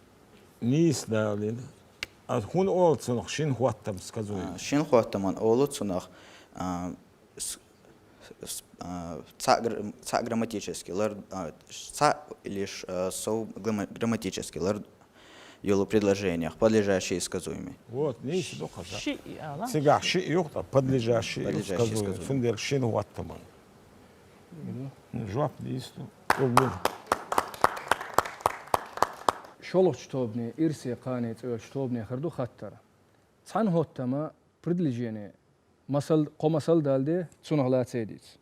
нийса далийна. А хӀунда олу цунах шина хӀоттаман сказуем? А, шина хӀоттаман олу цунах, а, с-, с-, а, цхьаъ гр-, цхьаъ грамматически лар-, а, цхьаъ или ш-, а, сов грамма-, грамматически лар йолу предложениях, подлежащие и сказуемые. Вот, нийса ду хаза. Шиъ ала? Цигахь шиъ ю-кх, подлежащие и сказуемые. Подлежащие и сказуемые. Цундела шина хӀоттаман. Жоп дийцу. ШолгӀачу тобане, ирсе кхане цӀоьллачу тобане хир ду хаттар. Цхьана хӀоттаман предложени, масал, кхо масал дала де, цунах лаций дийца.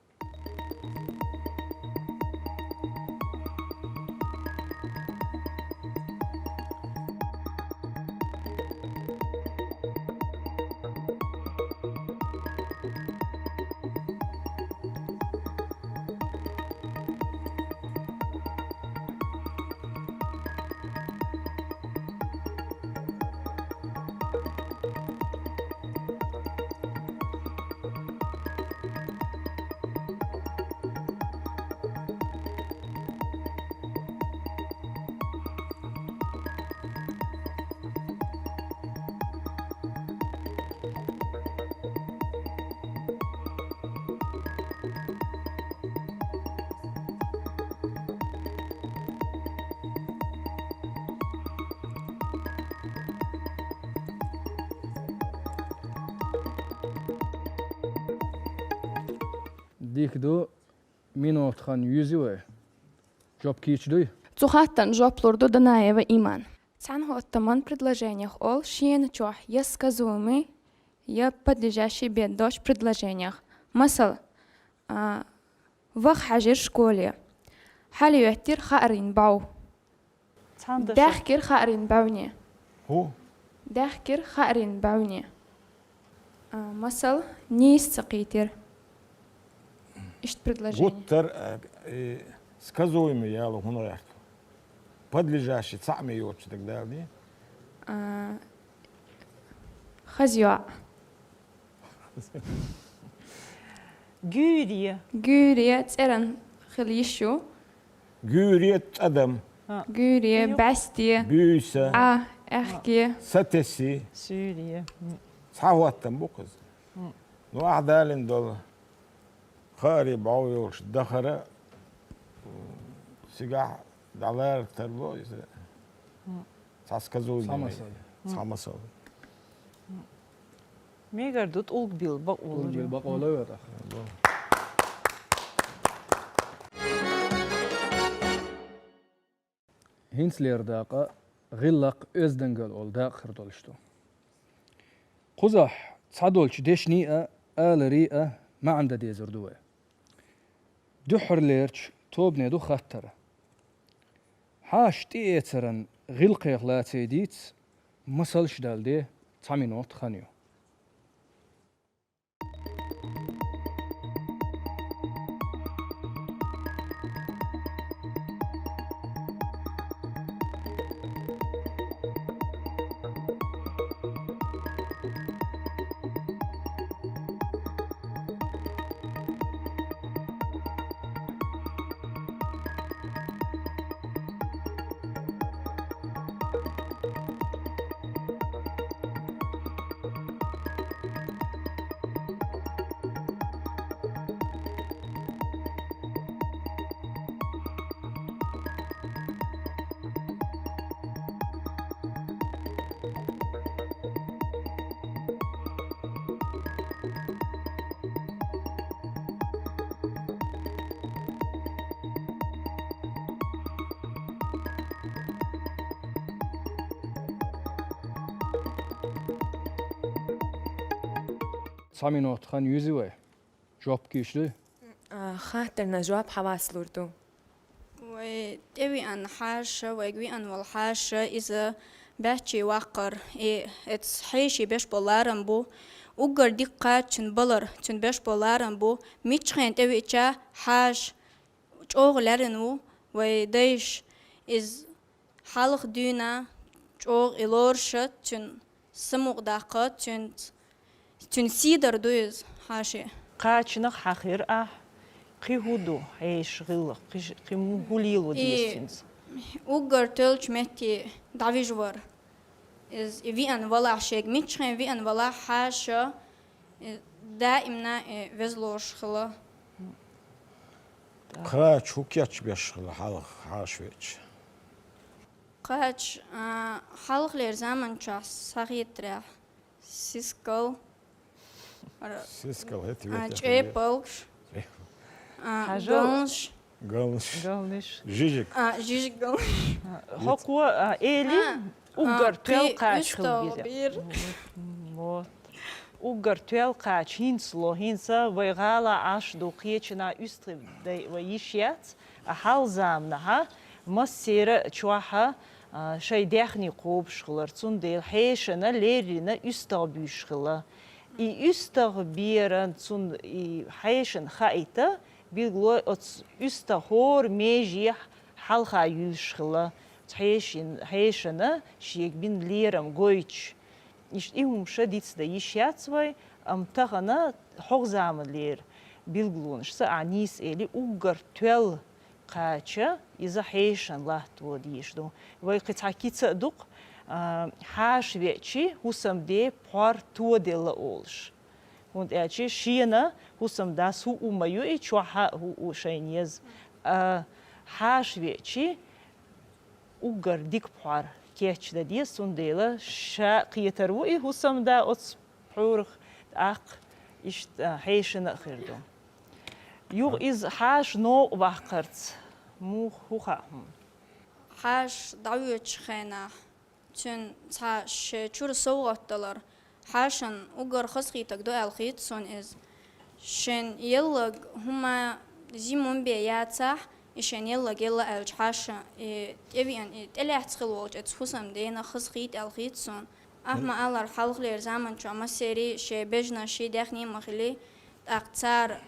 Дика ду, минот хан юьзи вай. Жоп кийча дуй? Цу хаттарна жоп лур ду Данаева Иман. Цхьана хӀоттаман предложениях олу шена чохь я сказуемый, я подлежащий бен доцчу предложениях. Масала, а, ваха хьаьжира школе. Хьалайоьттира хаарийн бӀов. Цхьана даша. Даьхкира хаарийн бӀовне. ХӀу? Даьхкира хаарийн бӀовне. А, масала, нийса ца кхийтира. Иштта предложение. Гуттар, а, и сказуемый яло хӀунда гӀерта? Подлежащий, цхьаъ ма йоцуш дагадалий? А, хаза йоӀ. Гуьйре. Гуьйре, цӀеран хила йиш ю. Гуьйре, тӀадам. А. Гуьйре, Ю. БӀаьсте. Буьйса. А, аьхке. Сатесси. Суьйре. М. Цхьа хӀоттам бу кхуза. М. Ну, ахь далийна долу хаарий бӀов йолуш дахара, м, цигахь дӀалара тарло иза. М. Цхьа сказал Цхьа йина. Масал. Цхьа М. масал. Мегар ду тӀулг билла бакъо лур ю. ТӀулг билла бакъо лур ю тӀаккха. ХӀинцалера дакъа гӀиллакх-оьздангалла олу дакъа хир долуш ду. Кхузахь цхьадолчу дешнийн а, аларийн а маьӀна дан дезар ду вай. Дуьххьарлерчу тобане ду хаттар. Хьаша тӀеэцаран гӀиллакхех лаций дийца, масалш далде цхьа минот хан ю. Цхьа минот хан юьзу вай. Жоп кийча дуй? А, хаттарна жоп хьавац лур ду. Вай тӀевеана хьаша, вайга веана волу хьаша, иза баьччий ваккхар, и эцу хьеший беш болу ларам бу. Уггар дика кхаччун балар, цуьнан беш болу ларам бу. Миччахьен тӀевеача хьаша чӀогӀа леррина ву, вай дайша иза хьалха дуьйна чӀогӀа и лоруша, цуьнан самукъадаккха, цуьнца, цуьнан сий дар ду иза, хьаша. Кхачанах хьахийра ахь, кхин хӀун ду хьешан гӀиллакх, кхин ш-, кхин хӀун лело деза цуьнца? Уггар тоьллачу метте дӀавижа вар. Иза и веана валахь шега, миччахьен веана валахь хьаша, и даимна, и веза лоруш хила. Кхача хӀун кечбеш хила хьалха хьаша веача? Кхача, а, хьалхалера заман чохь схьахетарехь, сискал, р-, Сискал, хӀета а, вета чӀепалгаш, хӀета. А, Хьажал. Галнаш. Галнаш. Галнаш. Жижиг. А, жижиг галнаш. А, хӀокхо, а, эли А, уггар а, тоьлла кхи-, кхача хила уьстагӀ бира. бира. Вот. Уггар тоьлла кхача хӀинца ло, хӀинца вай гӀала Ӏаш ду, кхечанхьа уьстагӀий дай вай йиш яц, а хьалха заманахьа массеран а чохьа, а, шайн даьхни кхобуш хилар, цундела хьешана леррина уьстагӀ буьйш хила. И уьстагӀ беран цунна и хьешана хаийта, билгало оцу уьстагӀ хӀора межехь хьалха юьллуш хила, хьешин-, хьешана шега бина лерам гойтуш. Иштта и хӀума ша дицдан йиш яц вай, амма тахана хьогӀ заманлера билгалонаш ца ахь нийса эли уггар тоьлла кхача, иза хьешан латтаво дийш ду. Вай кхин цхьа кица а ду-кх, а, хьаша веачи, хӀусамде пхьор тоделла олуш. ХӀунда аьлча шена хӀусамдас хӀу у ма ю и, чохьа а хӀу у шайна еза. А, хьаша веачи, уггар дика пхьор кечдан деза, цундела ша кхетар ву и хӀусамда оцу пхьорах, тӀаккха иштта хьешана а хир ду. Юха иза хьаша новкъа ваккхарца муха хӀу хаьа хьуна? Хьаша дӀавоьдучу хенахь, цуьнан цхьа шен чуьра совгӀат далар, хьашана уггар хазахийтаг ду аьлла хийца суна иза. Шен еллаг хӀума зимун бен яцахь, и шен еллаг елла аьлча хьаша, и тӀевеана, и тӀелаьцна хила волчу эцу хӀусамдена хазахийта аьлла хийца суна. Ахьа ма-аллара, хьалхалера заман чохь массерий шен бежанашший даьхний ма хили, тӀаккха цара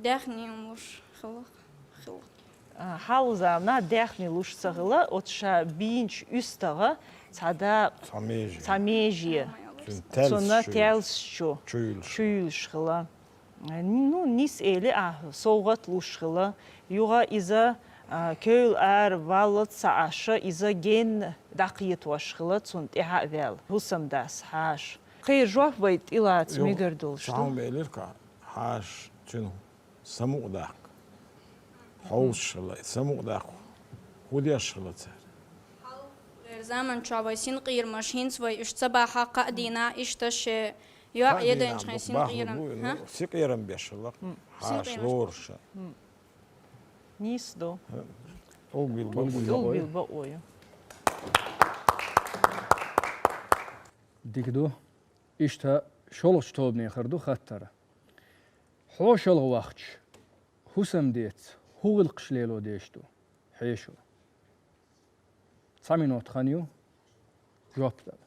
даьхний луш хила, хила. А, хьалха заманахь даьхни луш ца хилла, оцу ша бийначу уьстагӀа цхьа дакъа, цхьа меже, цхьа меже. Цуьнан таьлсачу, цуьнан таьлсачу чу юьллуш, чу юьллуш хилла. Ну, нийса эли а, совгӀат луш хилла. Юха иза, а, кевлла ара валлалц ца Ӏаш, иза генна дӀакхетош хилла, цунна тӀаьхьа а ваьлла, хӀусамдас хьаша. Кхин жоп вай тӀелаца мегар долуш ду. Цхьа хӀума элира-кх, хьаша цуьнан самукъадаккха. Хьовсуш хилла, самукъадаккха. ХӀун деш хилла цара? Хьалхара заманчохь вай синкъерамаш хӀинца вай уьш ца бахьа кхаа дийнахь, иштта шен йоӀ единчхьан синкъерам. Синкъерам беш хилла. Хьаша лоруш. Нийса ду. ТӀулгбилла бакъо ю. ТӀулгбилла бакъо ю. Дика ду. Иштта шолгӀачу тобанехара ду хаттар. ХьошалгӀа вахча, хӀусамдеца хӀун гӀиллакхаш лело дезаш ду хьешо? Цхьа минот хан ю жоп дала.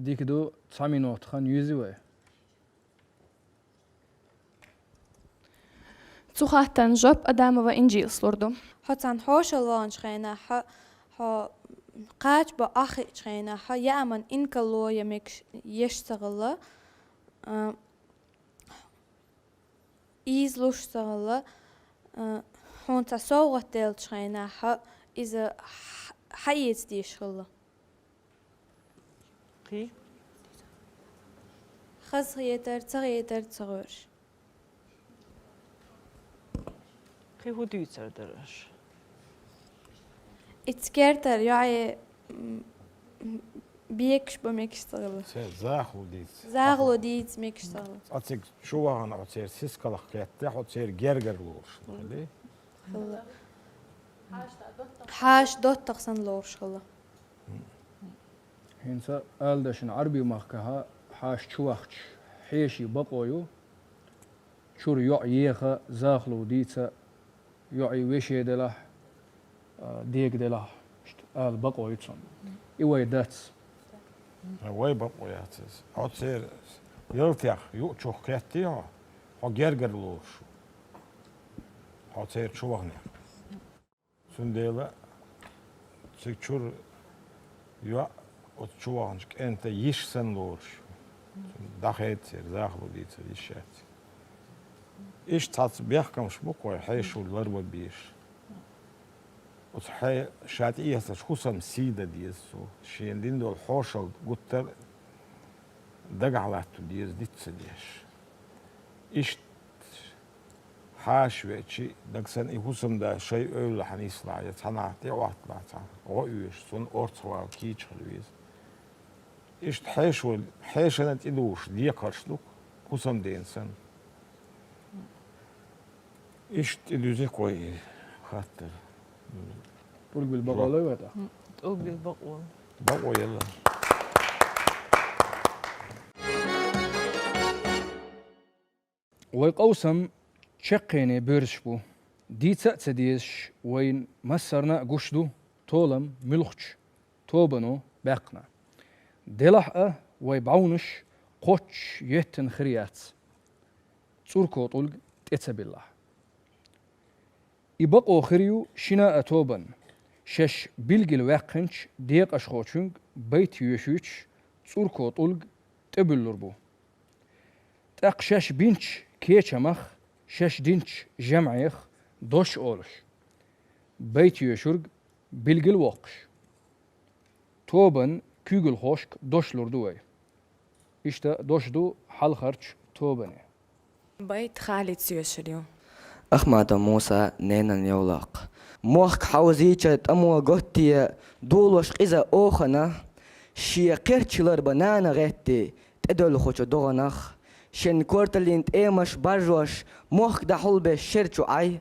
Дика ду, цхьа минот хан юьзу вай. Цу хаттарна жоп Адамова Инжилас лур ду. Хьо цхьана хьошалгӀа ваханчу хенахь, хьо, хьо кхача бо аххиъчу хенахь, хьо яаман инкалло я мегаш еш ца хилла, а, ийза луш ца хилла, а, хьуна цхьа совгӀат деллачу хенахь, хьо иза хьа-, хьаэца дезаш хилла. Кхин? Хазахетар, ца хетар ца гӀоьрш. Кхин хӀун дуьйцур дара аша? Ицца кертара йоӀе, м, бекаш бо мегаш ца хилла. Церан захало дийца. Захало дийца мегаш ца хилла. Цкъа цига чу вахана хьо церан сискалх кхетта, хьо церан гергара лоруш хилла. Хилла. Хьаша доттагӀа санна лоруш хилла. ХӀинца ала дашна Ӏарби махкахьа хьаша чу вахча хьеший бакъо ю, чуьра йоӀ еха, захало дийца, йоӀе веше делахь, а, дега делахь, иштта ала бакъо ю цунна. И вай дац. Вай бакъо яц иза. Хьо церан ялтех юучух кхеттий хьо, хьо гергара лоруш ву. Хьо церан чу ваханехь. Цундела цига чуьра йоӀ оцу чу ваханчу кӀентан йиш санна лоруш ю. Цунна дӀахеда церан, захало дийца йиш яц. Иштта цхьацца бехкамаш бу-кх вай хьешо ларбан безаш. Оцу хье-, ша тӀеэцначу хӀусамна сий дан деза цо. Шена дина долу хьошалгӀа гуттар а дагахь латто деза, диц ца деш. Иштта хьаша веача, дагахь санна и хӀусамда шайн эвлахь нислахь, я цхьанхьа тӀеӀотталахь цхьа гӀо оьшуш, цунна орцах вала кийча хила веза. Иштта хьешо, хьешана тӀедужуш декхарш ду-кх, хӀусамдена санна. Иштта тӀедуьзу-кх вай и хаттар. ТӀулгбилла бакъо лой вай тӀаккха? ТӀулгбилла бакъо. Бакъо елла. Вай къовсам чаккхене боьрзуш бу. Дийца а ца дезаш, вайна массарна а гуш ду толам муьлххачу тобано баьккхина. Делахь а вай бӀовнаш кхоччуш еттина хир яц. ЦӀурко тӀулг тӀе ца биллахь. И бакъо хир ю шина а тобанна, шаьш билггал ваьккхинчу декъашхочуьнга байт йоьшуьйтуш, цӀурко тӀулг тӀебуьллур бу. ТӀаккха шаьш бинчу кечамах, шаьш динчу жамӀех дош олуш. Байт йоьшург билгалвоккхуш, тобанан куьйгалхошка дош лур ду вай. Иштта дош ду хьалхарчу тобанан. Байт Халида йоьшур ю. Ахматов Муса, «Ненан йовлакх». Мохк хьовзийча тӀамо готте, долош къиза охана, шен кхерчалар бан нана гӀетте, тӀедоьлхучу догӀанах, шен корталлин тӀемаш баржош, мохк дӀахьулбеш шер чу Ӏай,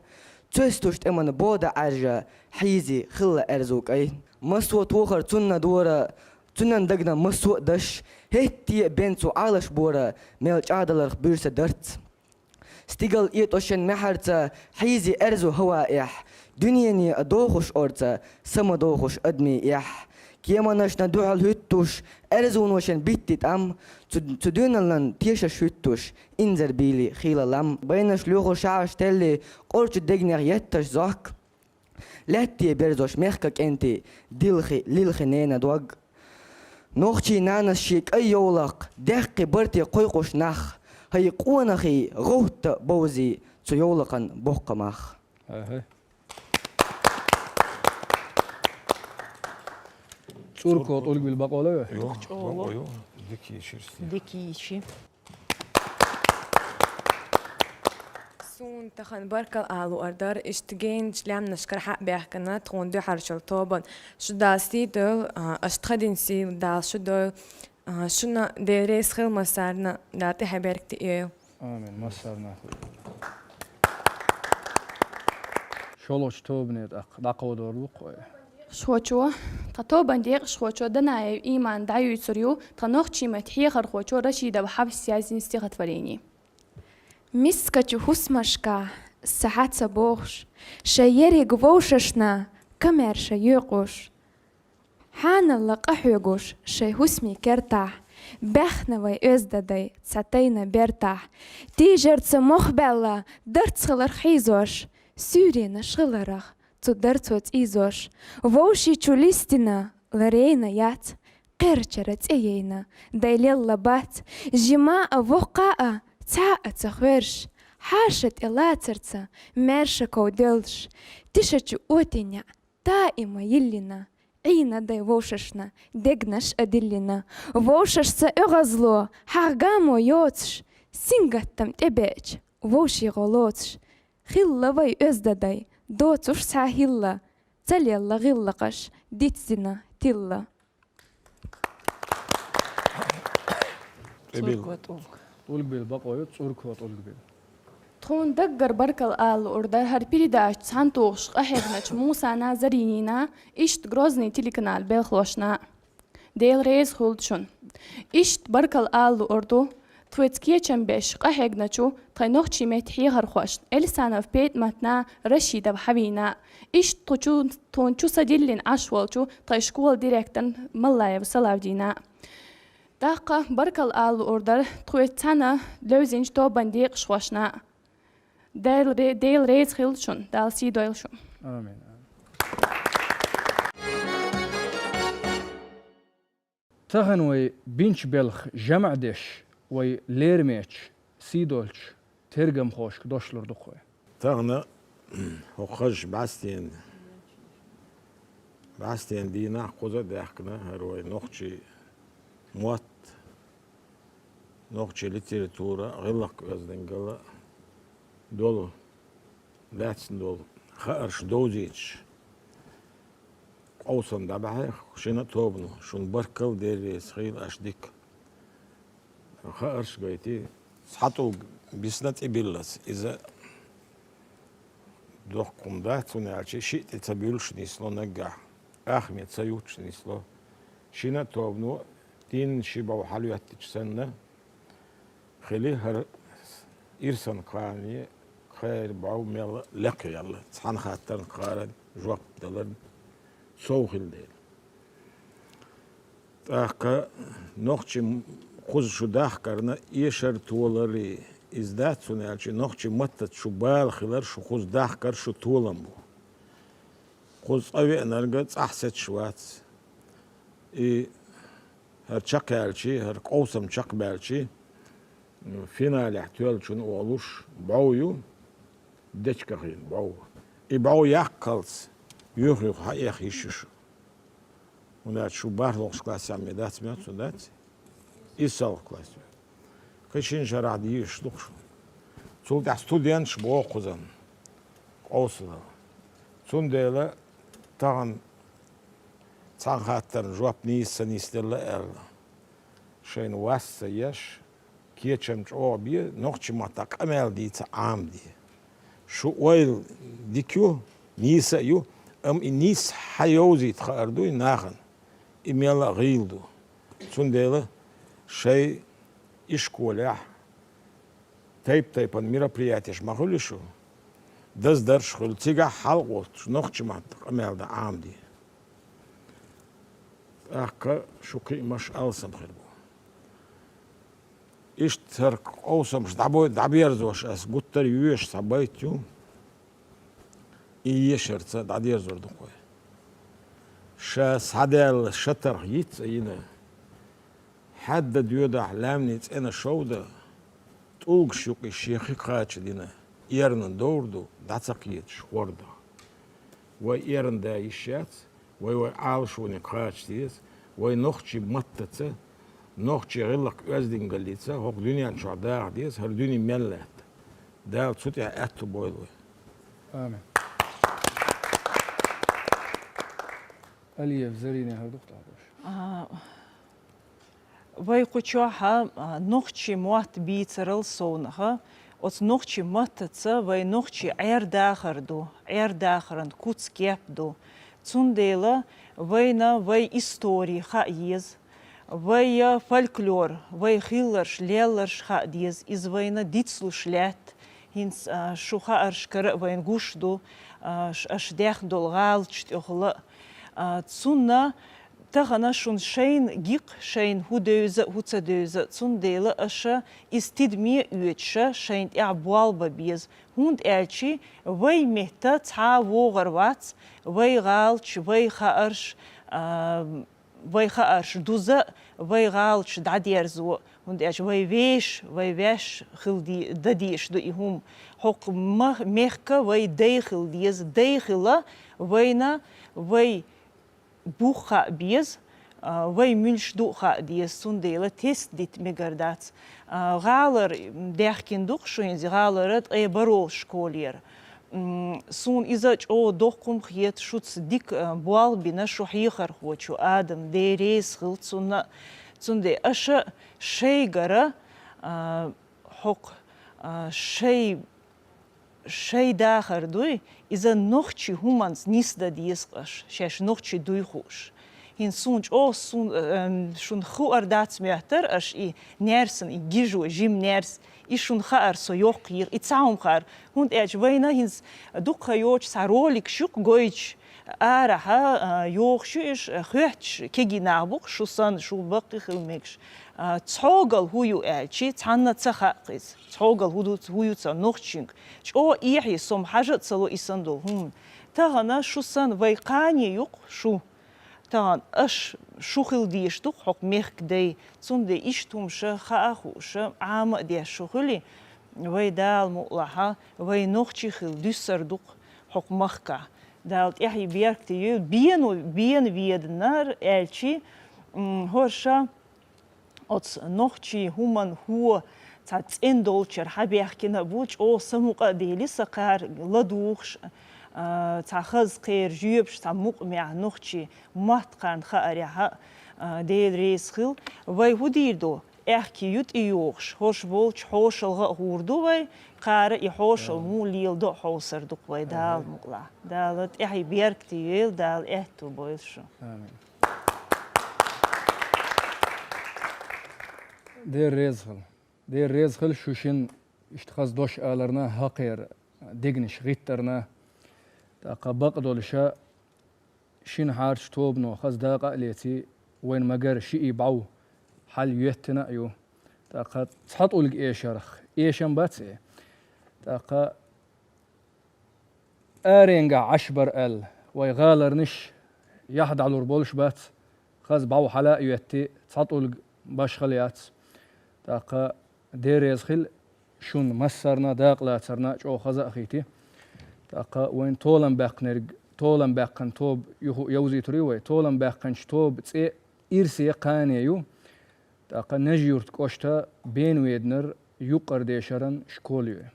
цоьстуш тӀеман бода Ӏаьржа, хьийзи хилла аьрзу кӀай. Массо а тохар цунна дора, цуьнан дагна массо а даш, хӀетте а бен цу Ӏалаш бора, мел чӀагӀдаларх буьрса дарц. Стигал этӀо шен маьхьарца, хьийзи аьрзу хӀаваэхь, дуьнене а дохуш орца, са ма дохуш адамий эхь. Кеманашна дуьхьал хӀуьттуш, аьрзуно шен битти тӀам, цу, цу дуьналлан тешаш хӀуьттуш, инзар бийли хийла лам. Байнаш лоьхуш шаьш телли, къорчу дегнех етташ зохк. Лаьтте берзош мехкан кӀентий, дилхи, лилхи ненан дог. Нохчийн нанас шен кӀай йовлакх, даьккхи барте кхойкхуш нах, хӀай къонахий, гӀовтта бовзий, цу йовлакхан боккха мах. Аха. ЦӀурко тӀулгбилла бакъо ло вай? Йо, чӀогӀа. Бакъо ю. Дика йийшира. Дика йийши. Суна тахана баркалла ала луъур дара, иштта генчу лаьмнашкара хьа а баьхкина, тхуна дуьхьал шуьла тобанна. Шу Дала сий дойла, а, аша тхан дина сий Дала шу дойла. А, шуна Дела реза хила массарна, Дала тӀаьхье беркате йойла. Амин, массарна а хуьлда. ШолгӀачу тобане тӀаккха дӀакховдор ву-кх вай. Декъашхочо, тхан тобанан декъашхочо Данаев Имана дӀаюьйцур ю тхан нохчийн меттан хьехархочо Рашидова Хьафсас язйина стихотворени. Мискачу хӀусамашка, са хьа ца бохуш, шайн ерриг вовшашна камаьрша йоькъуш, хьаналла къахьоьгуш шайн хӀусамийн кертахь, баьхна вай оьзда дай цхьа тайна бертахь. Тийжарца мох баьлла, дарц хиларх хьийзош, суьйренаш хиларах, цу дарцо цӀийзош. Вовшийн чу листина, ларийна яц, кхерчара цӀе яйна, дай лелла бац. Жима а, воккха а, цхьа а ца хоьржуш, хьаша тӀе лацарца, маьрша ков доьллуш. Тишачу отин неӀ даима йиллина, Ӏийна дай вовшашна, дегнаш а диллина. Вовшашца оьгӀазло, хьагӀ гамо йоцуш, сингаттам тӀебеача, вовшийн гӀо лоцуш. Хилла вай оьзда дай, доцуш цхьа хӀилла, ца лелла гӀиллакхаш, дицдина тилла. ТӀебилла. ТӀулгбилла бакъо ю, цӀурко тӀулгбилла. Тхуна даггара баркалла ала луъур дара хӀара передача цхьаьнатухуш къахьегначу Мусана, Заринина, иштта Грозный телеканал белхалошна. Дела реза хуьлда шуна. Иштта баркалла ала луъур ду тхоьца кечам беш къахьегначу тхайн нохчийн меттан хьехархошна Эльсанова ПетӀаматна, Рашидова Хьавина. Иштта тху чу, тхуна чу са диллина Ӏаш волчу тхайн школан директорна Маллаева Салавдина. ТӀаккха баркалла ала луъур дара тхоьца цхьаьна левзинчу тобанан декъашхошна. Дела ре-, Дела реза хуьлда шуна, Дала сий дойла шуна. Амин, амин. Тахана вай бинчу белхан жамӀ деш, вай леринчу, сий долчу тергамхошка дош лур ду-кх вай. Тахана хӀокху хазачу бӀаьстенан, бӀаьстенан дийнахь кхуза а даьхкина хӀара вай нохчийн мотт, нохчийн литература, гӀиллакх-оьздангалла долу, лаьцна долу хаарш довзуьйтуш къовсам дӀабахьи шина а тобано. Шуна баркалла, Дела реза хуьлда, аша дика хаарш а гайтий. Цхьа тӀулг бисна тӀебиллалц. Иза доккха хӀума дац, хӀунда аьлча шиъ тӀе ца буьллуш нисло наггахь, ахме ца юттуш нисло. Шина а тобано дийнна ши бӀов хьалоьттича санна, хили хӀара ирсан кхане кхеран бӀов мел лекха яьлла, цхьана хаттарна кхаран жоп даларна сов хилла дела. ТӀаккха нохчийн кхуза шу дахкарна эшар толарий иза дац, хӀунда аьлча нохчийн маттаца шу бала хилар, шу кхуза дахкар шу толам бу. Кхуза цӀа веанарг цӀахь сецаш вац. И хӀара чекхъяьлчий, хӀара къовсам чекхбаьлчий, финалехь тоьллачунна олуш бӀов ю, дечигахийна бӀов. И бӀов яккхалц, Юха-юха хьаэха йиш ю шу. ХӀунда аьлча шу бархӀлагӀча классехь ма дац, моьттур дац? ИссалгӀа класс. Кхин шина шарахь дийш ду-кх шу. Цул тӀаьхьа студенташ боху кхузан къовсалла. Цундела тахана цхьана хаттарна жоп нийса ца нисделла аьлла. Шайна вас ца еш, кечам чӀогӀа бе, нохчийн маттахь къамел дийца Ӏамаде. Шу ойла дика ю, нийса а ю, амма и нийса хьан йовзийта хаар дуй нахана, и мелла а гӀийла ду. Цундела шайн ишколехь тайп-тайпана мероприятеш ма хуьлу шу, даздарш а хуьлу, цигахь хьалакхуьттуш нохчийн маттахь къамел дан Ӏамаде. ТӀаккха шу кхиамаш алсам хир бу. Иштта хӀара къовсамаш дӀабой-, дӀаберзош ас гуттар а йоьшу цхьа байт ю. И ешарца дӀадерзор ду-кх вай. Ша схьадаьлла шатарх йиц а йина, хьаьдда доьдахь лаьмнийн цӀена шовда, тӀулгаш юкъе шен хи кхача дина, эрна довр ду, дӀа ца кхеташ хӀорда. Вай эрна да йиш яц, вай вай Ӏалашониг кхача деза, вай нохчийн маттаца, нохчийн гӀиллакх-оьздангаллица хӀокху дуьнен чохь даха деза, хӀара дуьне мел лаьтта. Дала цу тӀехь аьтту бойла вай. Амин. Алиев Зарине хӀара ду-кх тӀаккха дош. А, вай кху чохь, а, нохчийн мотт бийцарал совнаха, оцу нохчийн маттаца вай нохчийн Ӏер-дахар ду, Ӏер-дахаран куц-кеп ду. Цундела вайна вай истори хаа еза, вай фольклор, вай хилларш, лелларш хаа деза, иза вайна дицлуш лаьтта. ХӀинца, а, шу хаарш кара а вайна гуш ду, а, ш-, аша даьхна долу гӀалаташ тӀехула а. А, цунна тахана шуна шайна гикъ, шайна хӀун девза а, хӀун ца девза а, цундела аша иза тидаме а оьцуша, шайна тӀехь болх бан беза. ХӀунда аьлча вай метта цхьа а вогӀур вац, вай гӀалаташ, вай хаарш, а, вай хаарш дуза а, вай гӀалаташ дӀадерзо а, хӀунда аьлча вай вешан, вай ваьшна хила де-, дан дезаш ду и хӀума. ХӀокху ма-, мехка вай дай хила деза, дай хила вайна вай бух хаа беза, а, вай муьлш ду а хаа деза, цундела тесна дита мегар дац. А, гӀалара даьхкина ду-кх шу хӀинца, гӀалара ткъе бархӀалгӀа школера. М, суна иза чӀогӀа доккха хӀума хета, шуца дика, а, болх бина шу хьехархочо, Адам, Дела реза хила цунна. Цундела аша шайгара, а, хӀокху, а, шай, шай дахар дуй, иза нохчийн хӀуманца нисдан деза-кх аша, шаьш нохчий дуй хууш. ХӀинца суна чӀогӀа сун-, эм, шуна хуур дац моьттура аша и наьрсана, и гижо, жима наьрс, и шуна хаар со йоккха йийр, и цхьа хӀума хаар. ХӀунда аьлча вайна хӀинца дуккха йоцуш цхьа роликаш ю-кх гойтуш, арахьа, а, йогӀуш ю уьш, а, хоьттуш кегий нах бу-кх, шу санна, шу баккхий хила мегаш. А, цхьогал хӀун ю аьлча, цхьанна ца хаьа-кх иза. Цхьогал хӀун ду, хӀун ю цхьа нохчуьнга. ЧӀогӀа эхье, со-м хьажа а ца ло и санна долу хӀума. Тахана шу санна вай кхане ю-кх, шу. Тахана аша шу хила дезаш ду-кх хӀокху мехкан дай, цундела иштта хӀума ша хаа а хууша, Ӏама а деш шу хуьлий, вай Дала мукъалахь, вай нохчий хила дуьсур ду-кх хӀокху махкахь. Дала тӀаьхье беркате йойла, бено, бена веданар аьлчи, м, хӀорш оцу нохчийн хӀуманан хӀу цхьа цӀена долчуьра хьабаьхкина а бу, чӀогӀа самукъа а дели, сан кхара ладугӀуш, а, цхьа хаза кхеран жоьпаш, цхьа мукъамехь нохчийн мотт кхарна хаарехь а, а, Дела реза хила. Вай хӀун дийр ду? Аьхки ю тӀейогӀуш, хӀорш болчу хьошалгӀа а гӀур ду вай, кхара и хьошал муха леладо а хьовсур ду-кх вай Дала мукъалахь. Дала тӀаьхье беркате йойла, Дала аьтту бойла шу. Амин. Дера реза хила. Дера реза хила шу шина иштта хаза дош аларна, хӀокхеран дегнаш гӀиттарна. ТӀаккха бакъдолуша шина хьарчу тобано хаза дакъа а леций, вайн магар шиъ бӀов хьал йоьттина а ю. ТӀаккха цхьа тӀулг эшарх эшам бац и. ТӀаккха аренгахь Ӏаш бара аьлла, вай гӀаларнаш яхь дӀалур болуш бац, хаза бӀов хьала а йоьттий, цхьа тӀулг башхала яц. ТӀаккха дера реза хила шуна массарна, дакъа лацарна чӀогӀа хаза а хийти. ТӀаккха вайн толам баьккхинарг Толам баьккхина тоба юха йовзийтур ю вай. Толам баьккхинчу тоба цӀе ирсе кхане ю. ТӀаккха Нажи-Юрт кӀошта Бен-Веданара юккъара дешаран школа ю.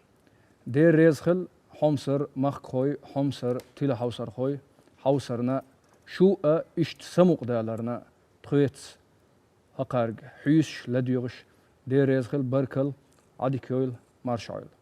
Дера реза хила хьомсара махкахой, хьомсара тилахьовсархой, хьовсарна, шу а иштта самукъадаларна тхоьца хӀокхаьрга хьуьйсуш, ладоьгӀуш. Дера реза хила, баркалла, Ӏадика йойла, марша Ӏойла.